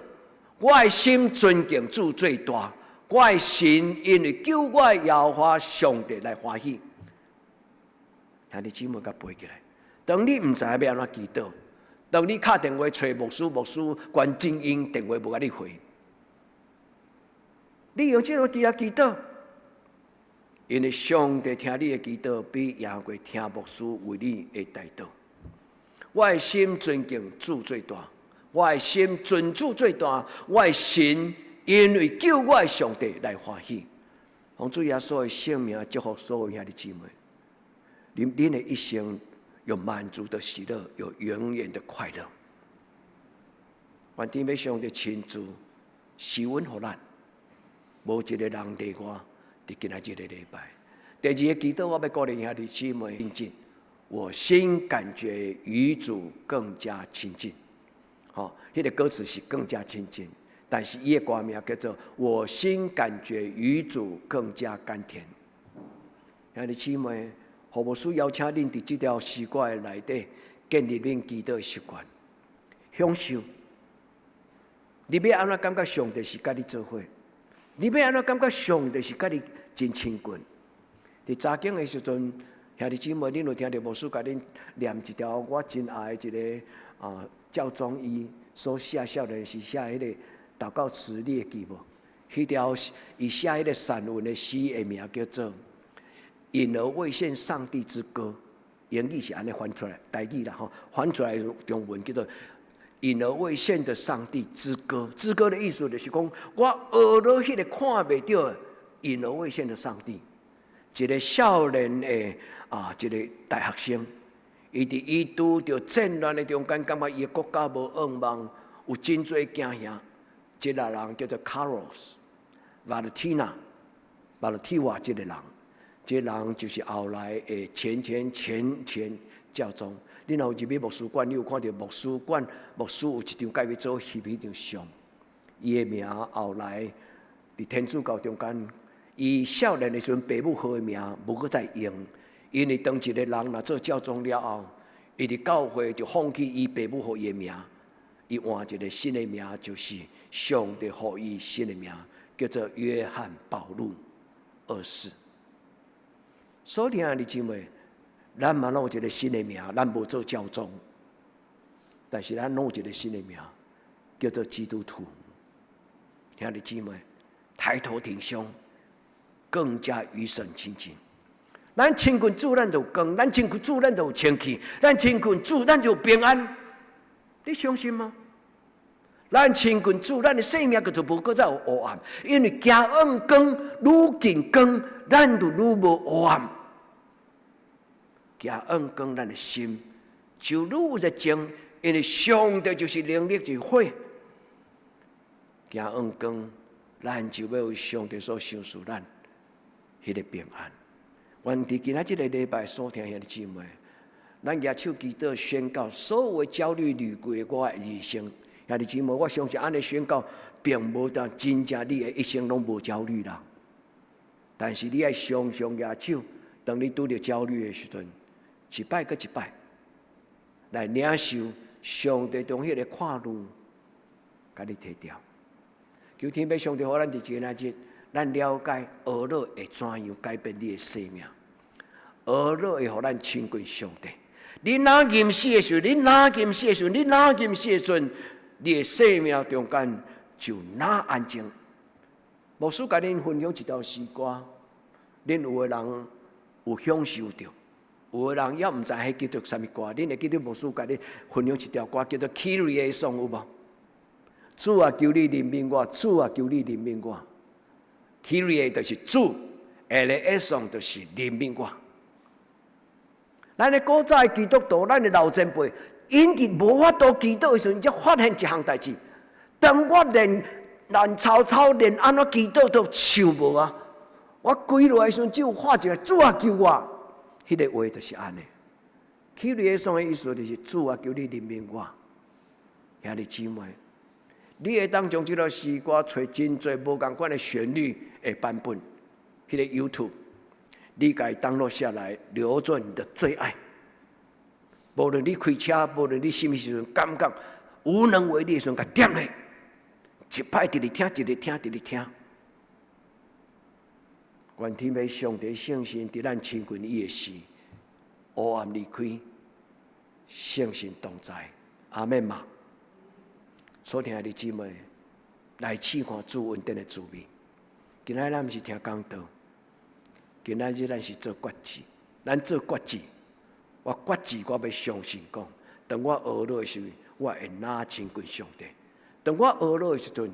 我的心尊敬主最大，我的心因為救我的耶和華上帝來歡喜。兄弟姊妹，共背起來。當你毋知影欲按怎祈禱，當你敲電話揣牧師，牧師關靜音，電話無共你回。你用這个字祈禱，因為上帝聽你的祈禱，比贏過聽牧師為你的代禱。我的心尊敬主最大，我的心尊主最大，我的心因為救我的上帝來歡喜。奉主耶穌的聖名祝福所有兄弟姊妹。恁的一生有滿足的喜樂，有永遠的快樂。願天父上帝親自施恩予咱，無一个人例外。佇今仔這个禮拜，第二个祈禱，我欲鼓勵兄弟姊妹親近，我心感覺與主更加親近。吼，彼个歌詞是更加親近，但是伊的歌名叫做《我心感覺與主更加甘甜》。兄弟姊妹，何牧師邀請恁佇這條詩歌的內底建立恁祈禱的習慣，享受。你欲按怎感覺上帝是佮你做伙？你欲按怎感覺上帝是佮你真親近？佇查經的時陣，兄弟姊妹，恁有聽著牧師共恁念一條我真愛的一个啊教宗伊所寫少年時寫彼个禱告詞，你會記無？彼條伊寫彼个散文的詩的名叫做《隱而未現上帝之歌》，英語是按呢翻出來，台語啦吼，翻出來中文叫做《隱而未現的上帝之歌》。之歌的意思就是講，我學了彼个看袂著隱而未現的上帝。一个少年的啊，一个大學生，伊佇伊拄著戰亂的中間，感覺伊的國家無向望，有真濟驚嚇。這个人叫做卡洛斯·瓦勒提納，瓦勒提瓦這个人，這个人就是後來的前前前前教宗。你若有入去牧師館，你有看著牧師館，牧師有一張共伊做翕彼張相，伊的名後來佇天主教中間，伊少年的時陣，爸母號的名無閣再用，因為當一个人若做教宗了後，伊佇教會就放棄伊爸母予伊的名，伊換一个新的名，就是上帝予伊新的名，叫做約翰保祿二世。所以兄弟姊妹，咱嘛攏有一个新的名，咱無做教宗，但是咱攏有一个新的名，叫做基督徒。兄弟姊妹，抬頭挺胸，更加與神親近。咱親近主，咱就有光；咱親近主，咱就有清氣；咱親近主，咱就有平安。你相信嗎？咱親近主，咱的生命就無閣再有黑暗，因為行往光，愈近光，咱就愈無黑暗。行恩光咱的心就愈有熱情，因為上帝就是能力，就是火。行恩光，咱就欲有上帝所賞賜咱彼个平安。願佇今仔這个禮拜所聽兄弟姊妹，咱舉手祈禱宣告，所有的焦慮離開我的人生。兄弟姊妹，我相信按呢宣告，並無當真正你的一生攏無焦慮啦。但是你愛常常舉手，當你拄著焦慮的時陣，一擺閣一擺來領受上帝將彼个看慮，共你提掉。求天父上帝，予咱佇今仔日，咱了解哀禱會怎樣改變你的生命，哀禱會予咱親近上帝。你若禁食的時陣，你若禁食的時陣，你若禁食的時陣，你的生命中間就若安靜。牧師共恁分享一條詩歌，恁有的人有享受著，有的人也毋知彼叫做啥物歌。恁會記得牧師共恁分享一條歌叫做《Kyrie 頌》有無？主啊，求你憐憫我！主啊，求你憐憫我！Kyrie 就是主，eleison 就是憐憫我。咱的古早的基督徒，咱的老前輩，𪜶佇無法度祈禱的時陣，才發現一項代誌。當我連爛吵吵，連按怎祈禱都想無啊！我跪落來時陣，只有喊一个主啊，救我！彼个話就是按呢。Kyrie 的意思就是主啊，求你憐憫我。兄弟姊妹，你會當將這個詩歌揣真濟無仝款的旋律的版本，彼个 YouTube，你共伊 download 下來，留作你的最愛。無論你開車，無論你啥物時陣，感覺無能為力的時陣，共點落，一擺直直聽，直直聽，直直聽。願天父上帝聖神佇咱親近伊的時，黑暗離開，聖神同在，阿們嘛。所聽的姊妹，來試看主恩典的滋味。今仔咱毋是聽講道，今仔日咱是做決志，咱做決志。我決志，我欲相信講，當我哀禱的時陣，我會若親近上帝。當我哀禱的時陣，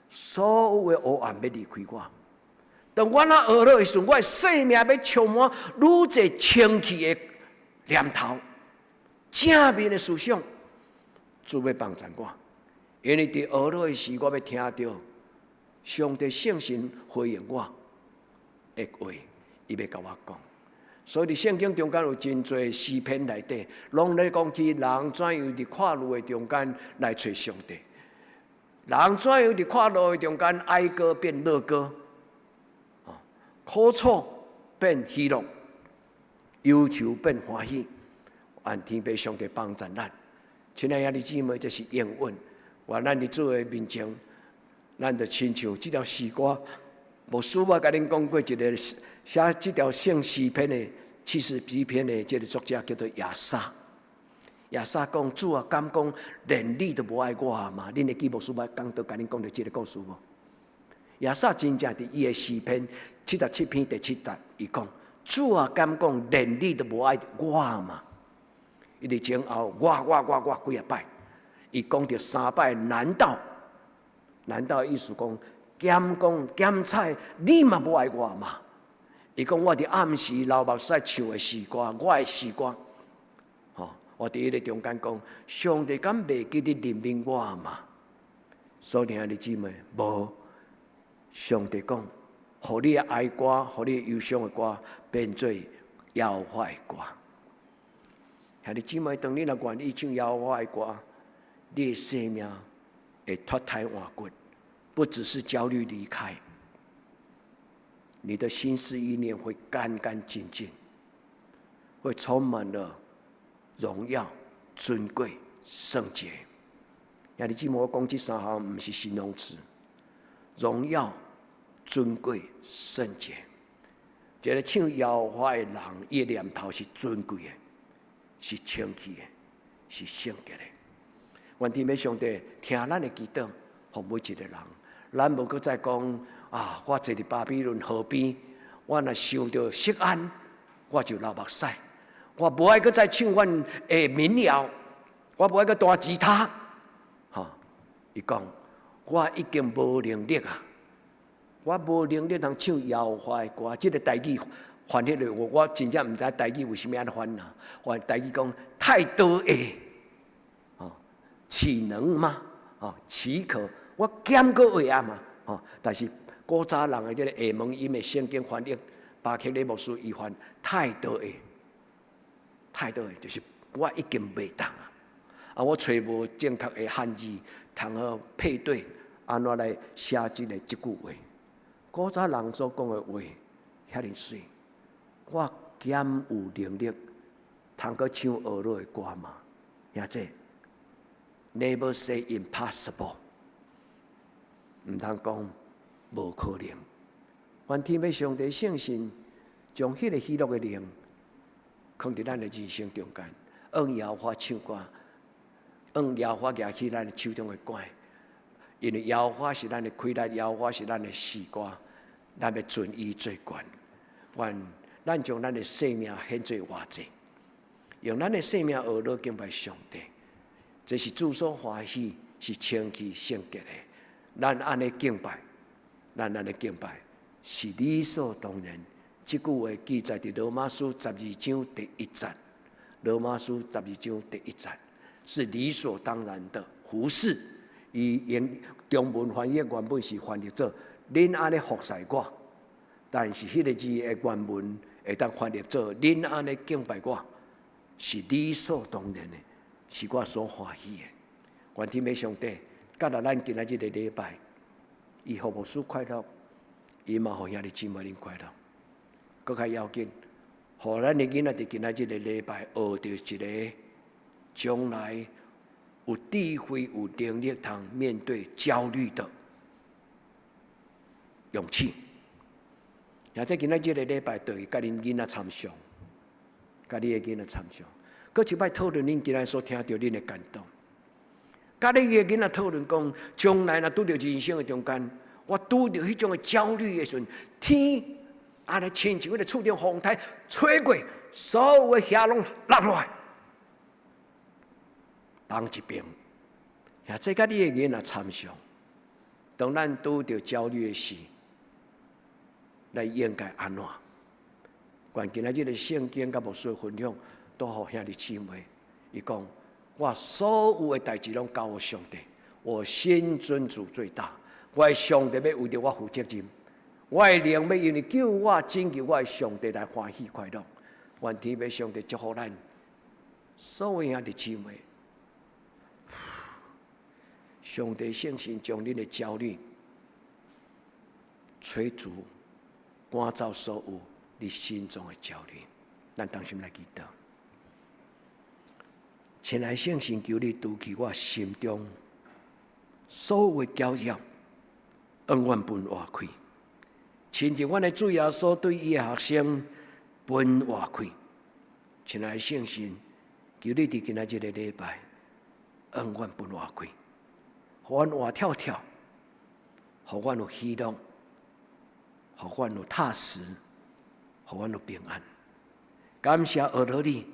所有的黑暗欲離開我。當我若哀禱的時陣，我的生命欲充滿愈濟清氣的念頭、正面的思想，主欲幫助我。因為佇哀禱的時，我欲聽著上帝聖神回應我的話，伊欲共我講。所以佇聖經中間有真濟詩篇內底，攏咧講起人怎樣佇苦難的中間來揣上帝，人怎樣佇苦難的中間哀歌變樂歌，苦楚變喜樂，憂愁變歡喜。願天父上帝幫助咱，親愛的兄弟姊妹，這是應允。願咱佇主的面前，咱就親像這條詩歌。牧師我共恁講過一個寫這條聖詩篇的77篇的這个作者叫做亞薩。亞薩講：主啊，敢講連你都無愛我嗎？恁會記牧師捌講著共恁講著這个故事無？亞薩真正佇伊的詩篇77篇第七節，伊講：主啊，敢講連你都無愛我嗎？伊佇前後我我我我幾仔擺，伊講著三擺，難道？難道意思講敢講敢猜你嘛無愛我嗎？伊講我佇暗時流目屎唱的詩歌，我的詩歌，吼！我佇彼个中間講，上帝敢袂記得憐憫我嗎？所以兄弟姊妹，無。上帝講，予你的哀歌，予你憂傷的歌，變做耶和華的歌。兄弟姊妹，當你若願意唱耶和華的歌，你的生命會脫胎換骨，不只是焦慮離開，你的心思意念會乾乾淨淨，會充滿了榮耀、尊貴、聖潔。兄弟姊妹，我講這三項毋是形容詞，榮耀、尊貴、聖潔。一個唱耶和華的人，伊的念頭是尊貴的，是清氣的，是聖潔的。願天父上帝聽咱的祈禱，予每一個人，咱無閣再講啊！我坐佇巴比倫河邊，我若想著錫安，我就流目屎。我無愛閣再唱阮的民謠，我無愛閣彈吉他。吼，伊講我已經無能力啊！我無能力通唱耶和華的歌，這个代誌翻彼个話，我真正毋知台語為啥物按呢翻啊？我台語講太多的，哦，豈能嗎？哦，豈可？我減閣會啊嘛？哦，但是古早人的這个下門音的聖經翻譯，巴克禮牧師伊翻太多的，太多的，就是我已經袂當啊！啊，我揣無正確的漢字，通好配對，按怎來寫這个這句話？古早人所講的話，遐爾媠，我敢有能力通閣唱呵咾的歌嗎？兄弟，Never say impossible，毋通講無可能。願天父上帝聖神將彼个喜樂的靈，囥佇咱的人生中間，按耶和華唱歌，按耶和華舉起咱的手中的竿，因為耶和華是咱的氣力，耶和華是咱的詩歌，咱欲尊伊做懸。願咱將咱的生命獻做活祭，用咱的生命呵咾敬拜上帝，這是主所歡喜，是清氣聖潔的。咱按呢敬拜，咱按呢敬拜，是理所當然。這句話記載佇羅馬書十二章第一節。羅馬書十二章第一節是理所當然的服侍。伊用中文翻譯原本是翻譯做恁按呢服侍我，但是彼个字的原文會當翻譯做恁按呢敬拜我，是理所當然的，是我所歡喜的。願天父上帝，佮來咱今仔日的禮拜，伊予牧師快樂，伊嘛予兄弟姊妹恁快樂。閣較要緊，予咱的囡仔佇今仔日的禮拜學著一个將來有智慧、有能力通面對焦慮的勇氣。或者今仔日的禮拜，就會佮恁囡仔參詳，佮你的囡仔參詳。閣一擺討論恁今仔所聽著恁的感動，佮你的囡仔討論講，將來若拄著人生的中間，我拄著彼種的焦慮的時陣，天按呢親像彼个厝頂風颱吹過，所有的瓦攏落落來，放一邊。或者佮你的囡仔參詳，當咱拄著焦慮的時，咱應該按怎？願今仔日的聖經佮牧師的分享，都予兄弟姊妹。伊講：我所有的代誌攏交予上帝，我心尊主最大。我的上帝欲為著我負責任，我的靈欲因為救我拯救我的上帝來歡喜快樂。願天父上帝祝福咱所有兄弟姊妹。上帝聖神將恁的焦慮吹除，趕走所有你心中的焦慮。咱同心來祈禱。親愛聖神，求你除去我心中所有的攪擾，永遠分活開。親像阮的主耶穌對伊的學生分活開。親愛聖神，求你佇今仔這个禮拜，永遠分活開，予阮活跳跳，予阮有喜樂，予阮有踏實，予阮有平安。感謝呵咾你，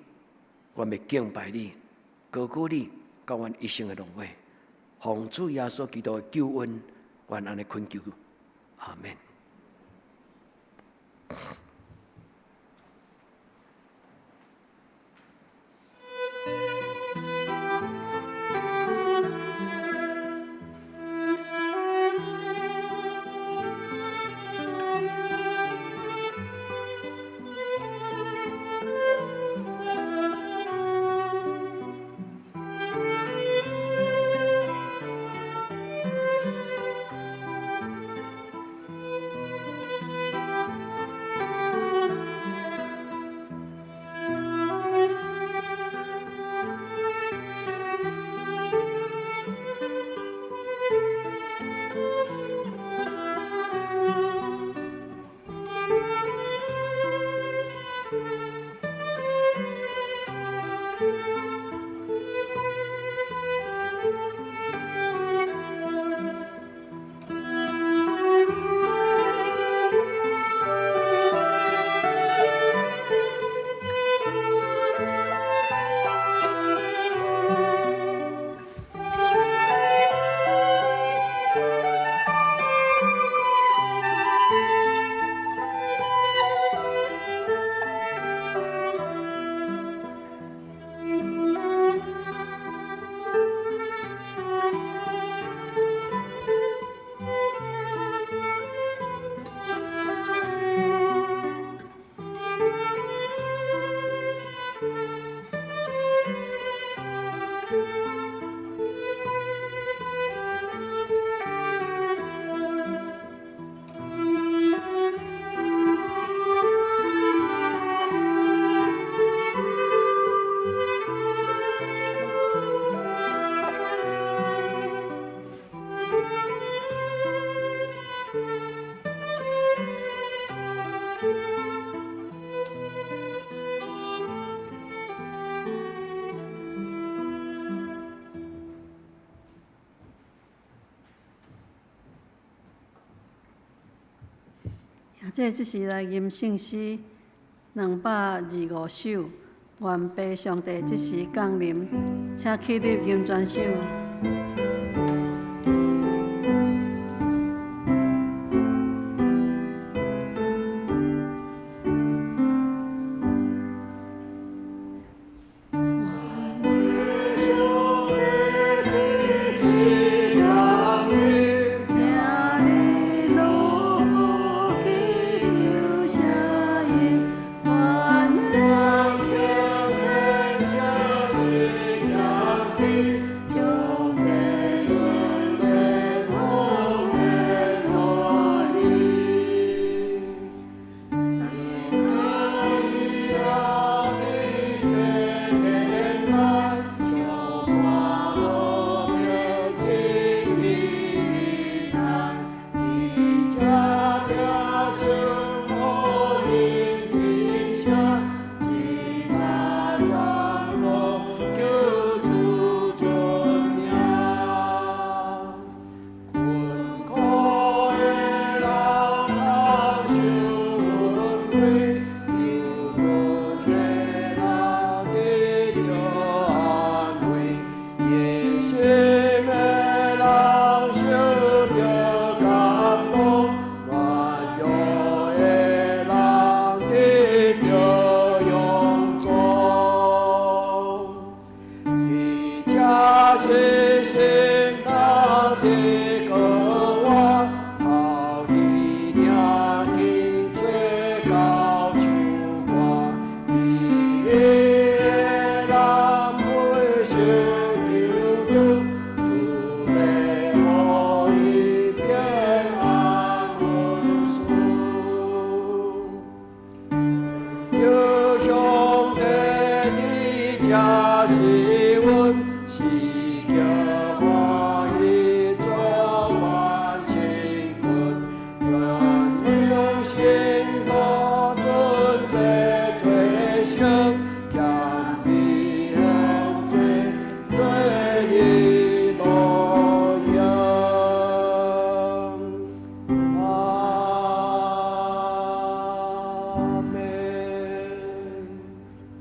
阮欲敬拜你，高舉你，到阮一生的落尾。奉主耶穌基督的救恩，阮按呢懇求，阿們。這這是來吟聖詩225首，願父上帝這時降臨，請起立吟全首。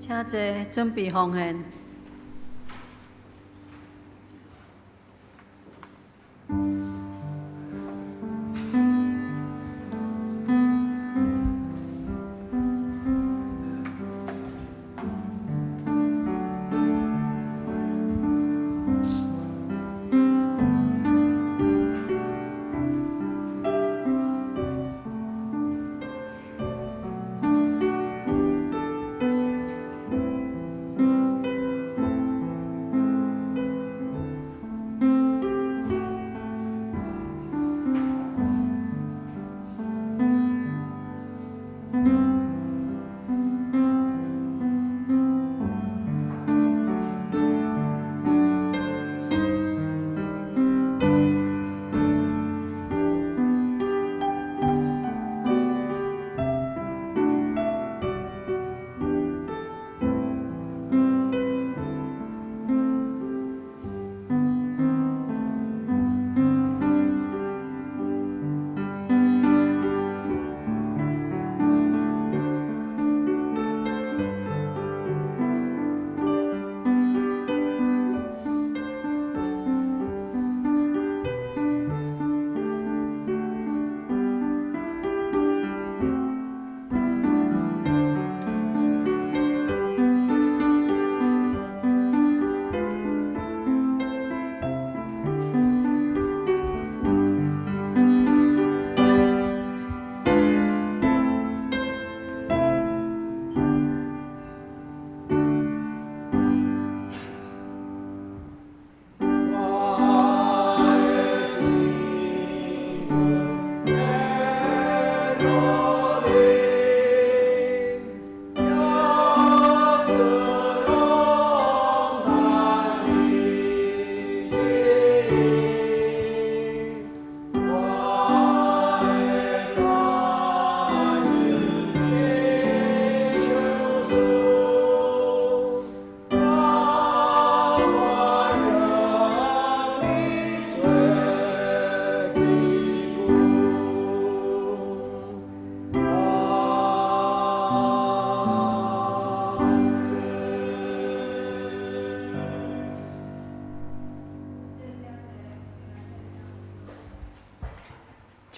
請坐，準備奉獻。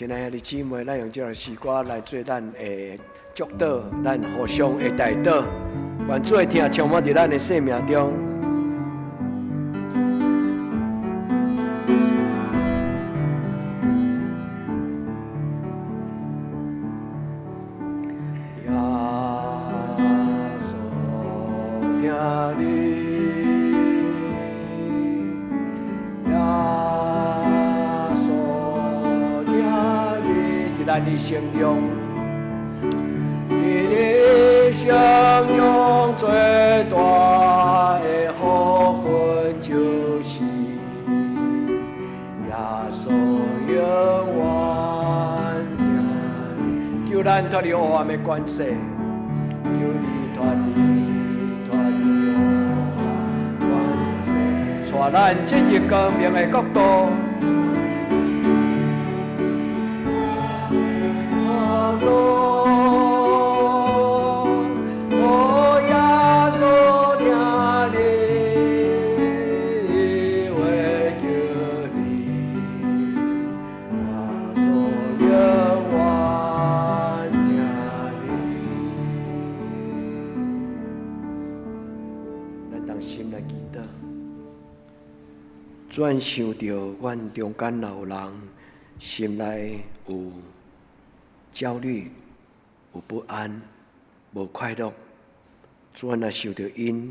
親愛的姊妹，咱用這首詩歌來做咱的祝禱，咱互相的代禱，願主的疼充滿佇咱的生命中。耶穌疼你，耶穌疼你，佇咱的生中，佇你生中最大的福分就是耶穌永遠疼你，求咱脫離黑暗的權勢，求你脫離脫離黑暗權勢，帶咱進入光明的國度。哦，耶穌疼你，為救你，耶穌永遠疼你。咱同心來祈禱，主想著阮中間若有人心內有焦慮、有不安、無快樂，主若想著𪜶，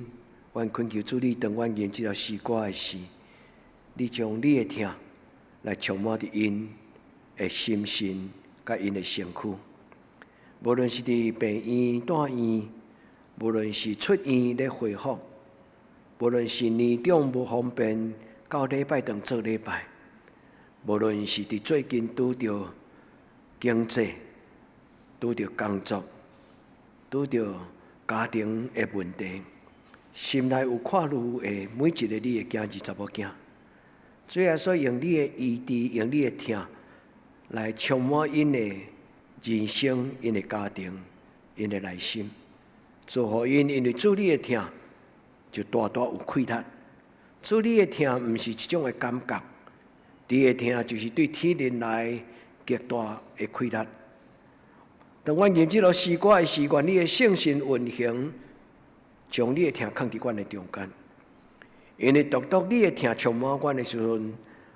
阮懇求主你，當阮吟這首詩歌的時，你將你的疼來充滿佇𪜶的心神，佮𪜶的身軀。無論是佇病院住院，無論是出院咧恢復，無論是年長無方便到禮拜堂做禮拜，無論是佇最近拄著經濟、拄著工作、拄著家庭的問題，心內有掛慮的每一個你的囝兒查某囝，主耶穌用你的醫治，用你的疼來充滿𪜶的人生、𪜶的家庭、𪜶的內心，祝福𪜶，因為主你的疼就大大有氣力。主你的疼毋是一種的感覺，你的疼就是對天靈來極大的氣力。當阮吟這首詩歌的時，願你的聖神運行，將你的疼囥佇阮的中間。因為獨獨你的疼充滿阮的時陣，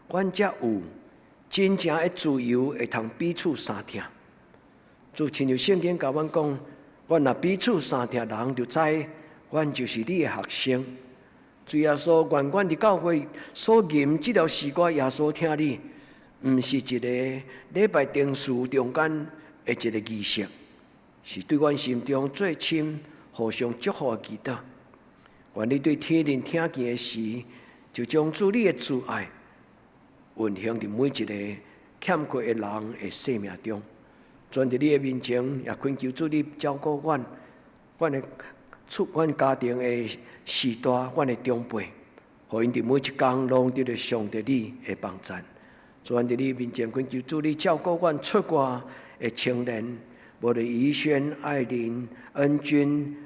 阮才有真正的自由，會通彼此相疼。就親像聖經共阮講，阮若彼此相疼，人就知阮就是你的學生。主耶穌，願阮佇教會所吟這條詩歌，耶穌疼你，毋是一個禮拜定時中間的一個儀式，是對阮心中最深互相祝福的祈禱。願你對天靈聽見的時，就將主你的慈愛運行佇每一個欠缺的人的生命中。轉佇你的面前，也懇求主你照顧阮，阮的出阮家庭的序大，阮的長輩，予𪜶佇每一工攏得著上帝你的幫贊。轉佇你面前，懇求主你照顧阮出外的青年，無論怡萱、愛玲、恩君、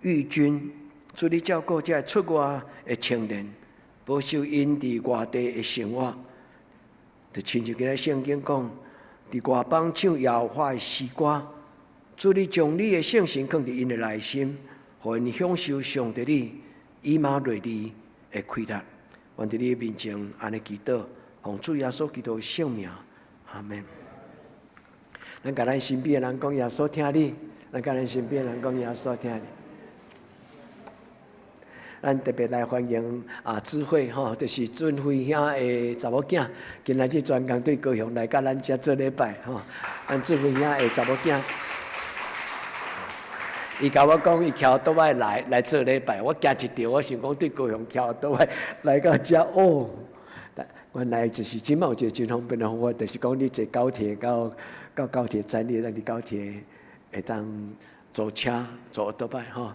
玉君，主你照顧這出外的青年，保守𪜶佇外地的生活。就親像今仔聖經講，佇外邦唱耶和華的詩歌，主你將你的聖神囥佇𪜶的內心，予𪜶享受上帝你以馬內利的快樂。願佇你面前按呢祈禱，奉主耶穌基督的聖名，阿門。咱共咱身邊的人講耶穌疼你，咱共咱身邊的人講耶穌疼你。咱特別來歡迎啊智慧吼，就是俊輝兄的查某囝，今仔日專工對高雄來佮咱遮做禮拜吼。咱智慧兄的查某囝，伊共我講，伊騎倒擺來來做禮拜，我驚一跳，我想講對高雄騎倒擺來到遮哦。原來就是這馬有一個真方便的方法，就是講你坐高鐵到到高鐵站，你會當佇高鐵會當坐車坐倒擺吼。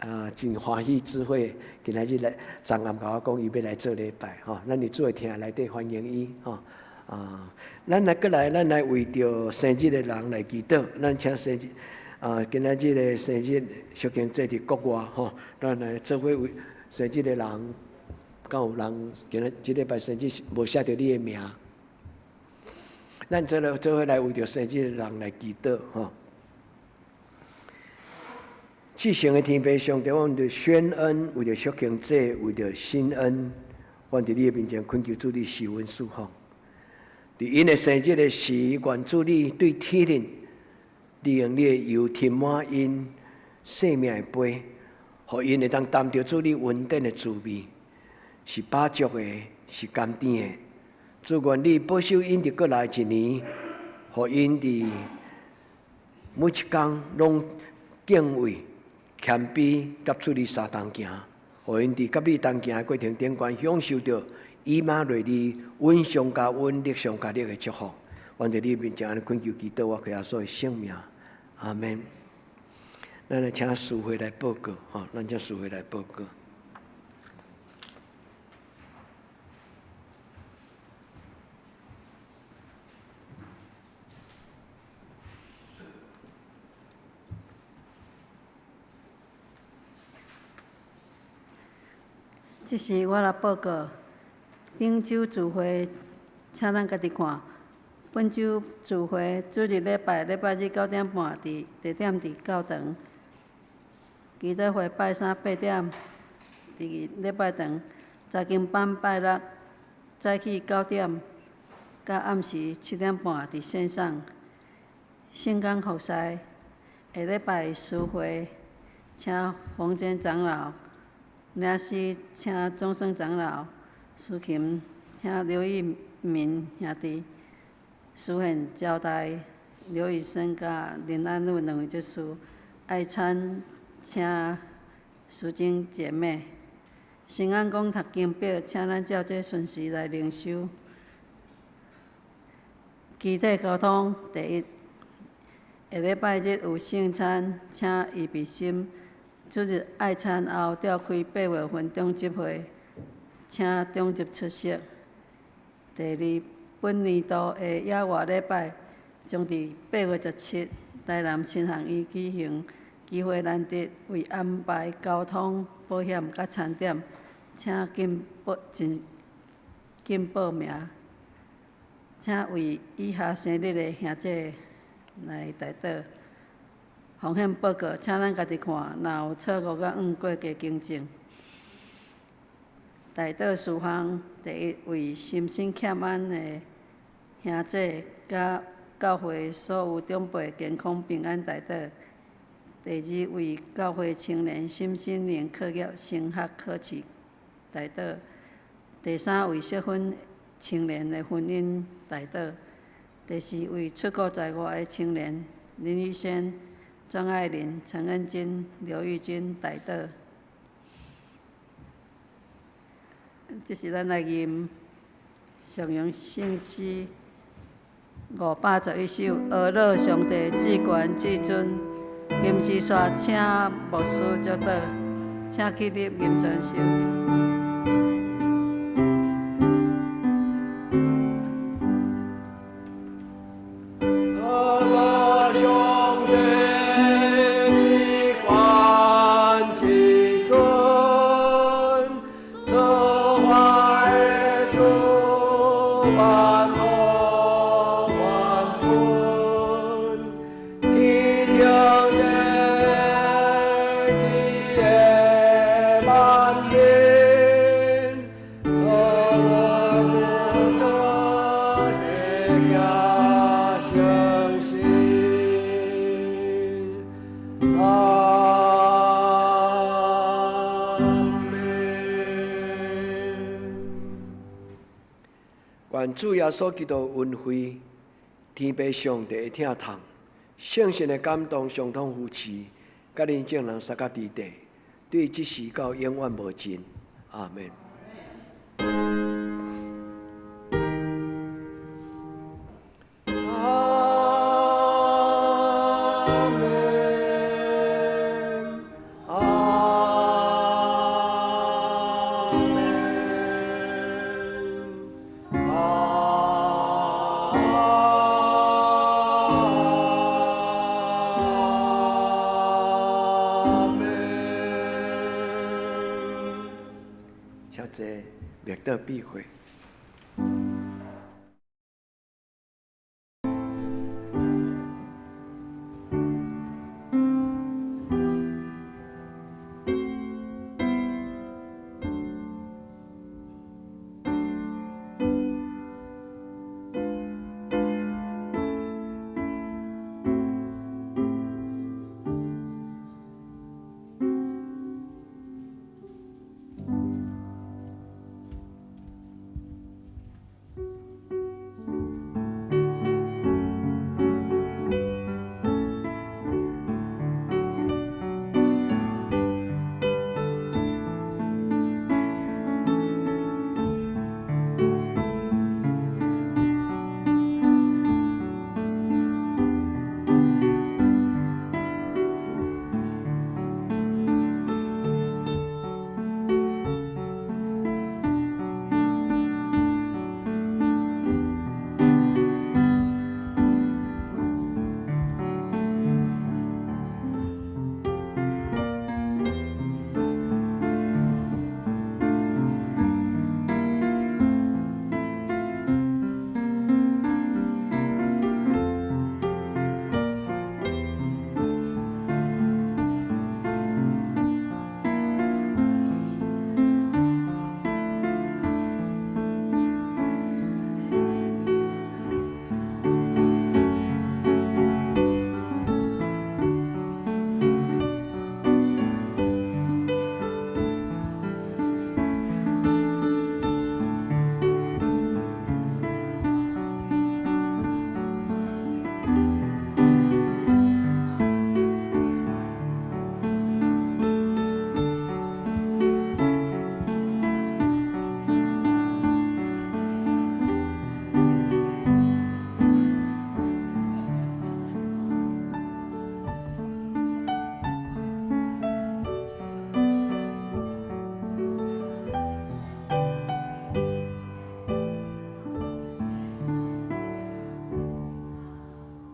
啊，真歡喜智慧，今仔日來昨暗共我講，伊欲來做禮拜吼，咱佇主的疼內底歡迎伊吼。啊，咱來閣來，咱來為著生日的人來祈禱。咱請生日啊，今仔日的生日小經濟佇國外吼，咱來做伙為生日的人，敢有人今仔這禮拜生日無寫著你的名？咱做來做伙來為著生日的人來祈禱吼。至聖的天父上帝，我們著宣恩，為著贖欽祭，為著新恩，阮佇你的面前懇求主你賜阮賜福。佇𪜶的生日的時，願主你對天日，利用你的油添滿𪜶生命的杯，予𪜶會當擔著主你恩典的滋味，是飽足的，是甘甜的。主願你保守𪜶佇過來一年，予𪜶佇每一工攏敬畏、謙卑，佮主你相同行，予𪜶佇佮你同行的過程頂懸，享受著以馬內利，阮上加阮力上加力的祝福。阮佇你面前按呢懇求祈禱，我靠耶穌的聖名，阿們。咱來請司會來報告，吼，咱請司會來報告。這是我來報告。頂週聚會，請咱家己看。本週聚會，主日禮拜，禮拜日9點半佇地點佇教堂。祈禱會拜三8點，佇禮拜堂。查經班拜六早起9點，到暗時7點半佇線上。聖工服侍，下禮拜司會，請馮堅長老。領詩請鍾生長老，司琴請劉玉民兄弟，司獻招待劉醫生佮林安禄兩位執事，愛餐請淑貞姐妹。新安宮讀經表，請咱照這順序來靈修。肢體溝通第一，下禮拜日有聖餐，請預備心。主日愛餐後，召開8月份長執會，請長執出席。第二，本年度的野外禮拜將佇8月17，台南新學院舉行，機會難得，為安排交通、保險佮餐點，請緊報進緊報名。請為以下生日的兄姐來代禱。風險報告，請咱家己看，若有錯誤佮誤過加更正。代禱事項，第一，為心身欠安的兄姐佮教會所有長輩健康平安代禱。第二，為教會青年心身靈課業升學考試代禱。第三，為適婚青年的婚姻代禱。第四，為出國在外的青年林玉軒、莊愛玲、陳恩金、劉玉君代禱。這是咱來吟上揚聖詩511首，阿樂上帝至懸至尊，吟詩煞請牧師祝禱，請起立吟全首。阿樂上帝至懸至尊，造化的主萬福萬本，天頂地地的萬民，阿樂不得世界相信。阿們。願主耶穌基督恩惠、天父上帝的疼痛、聖神的感動、相通扶持，佮恁眾人相佮佇地，對這時到永遠無盡。阿們。阿們，阿們，阿們。請坐，默禱閉會。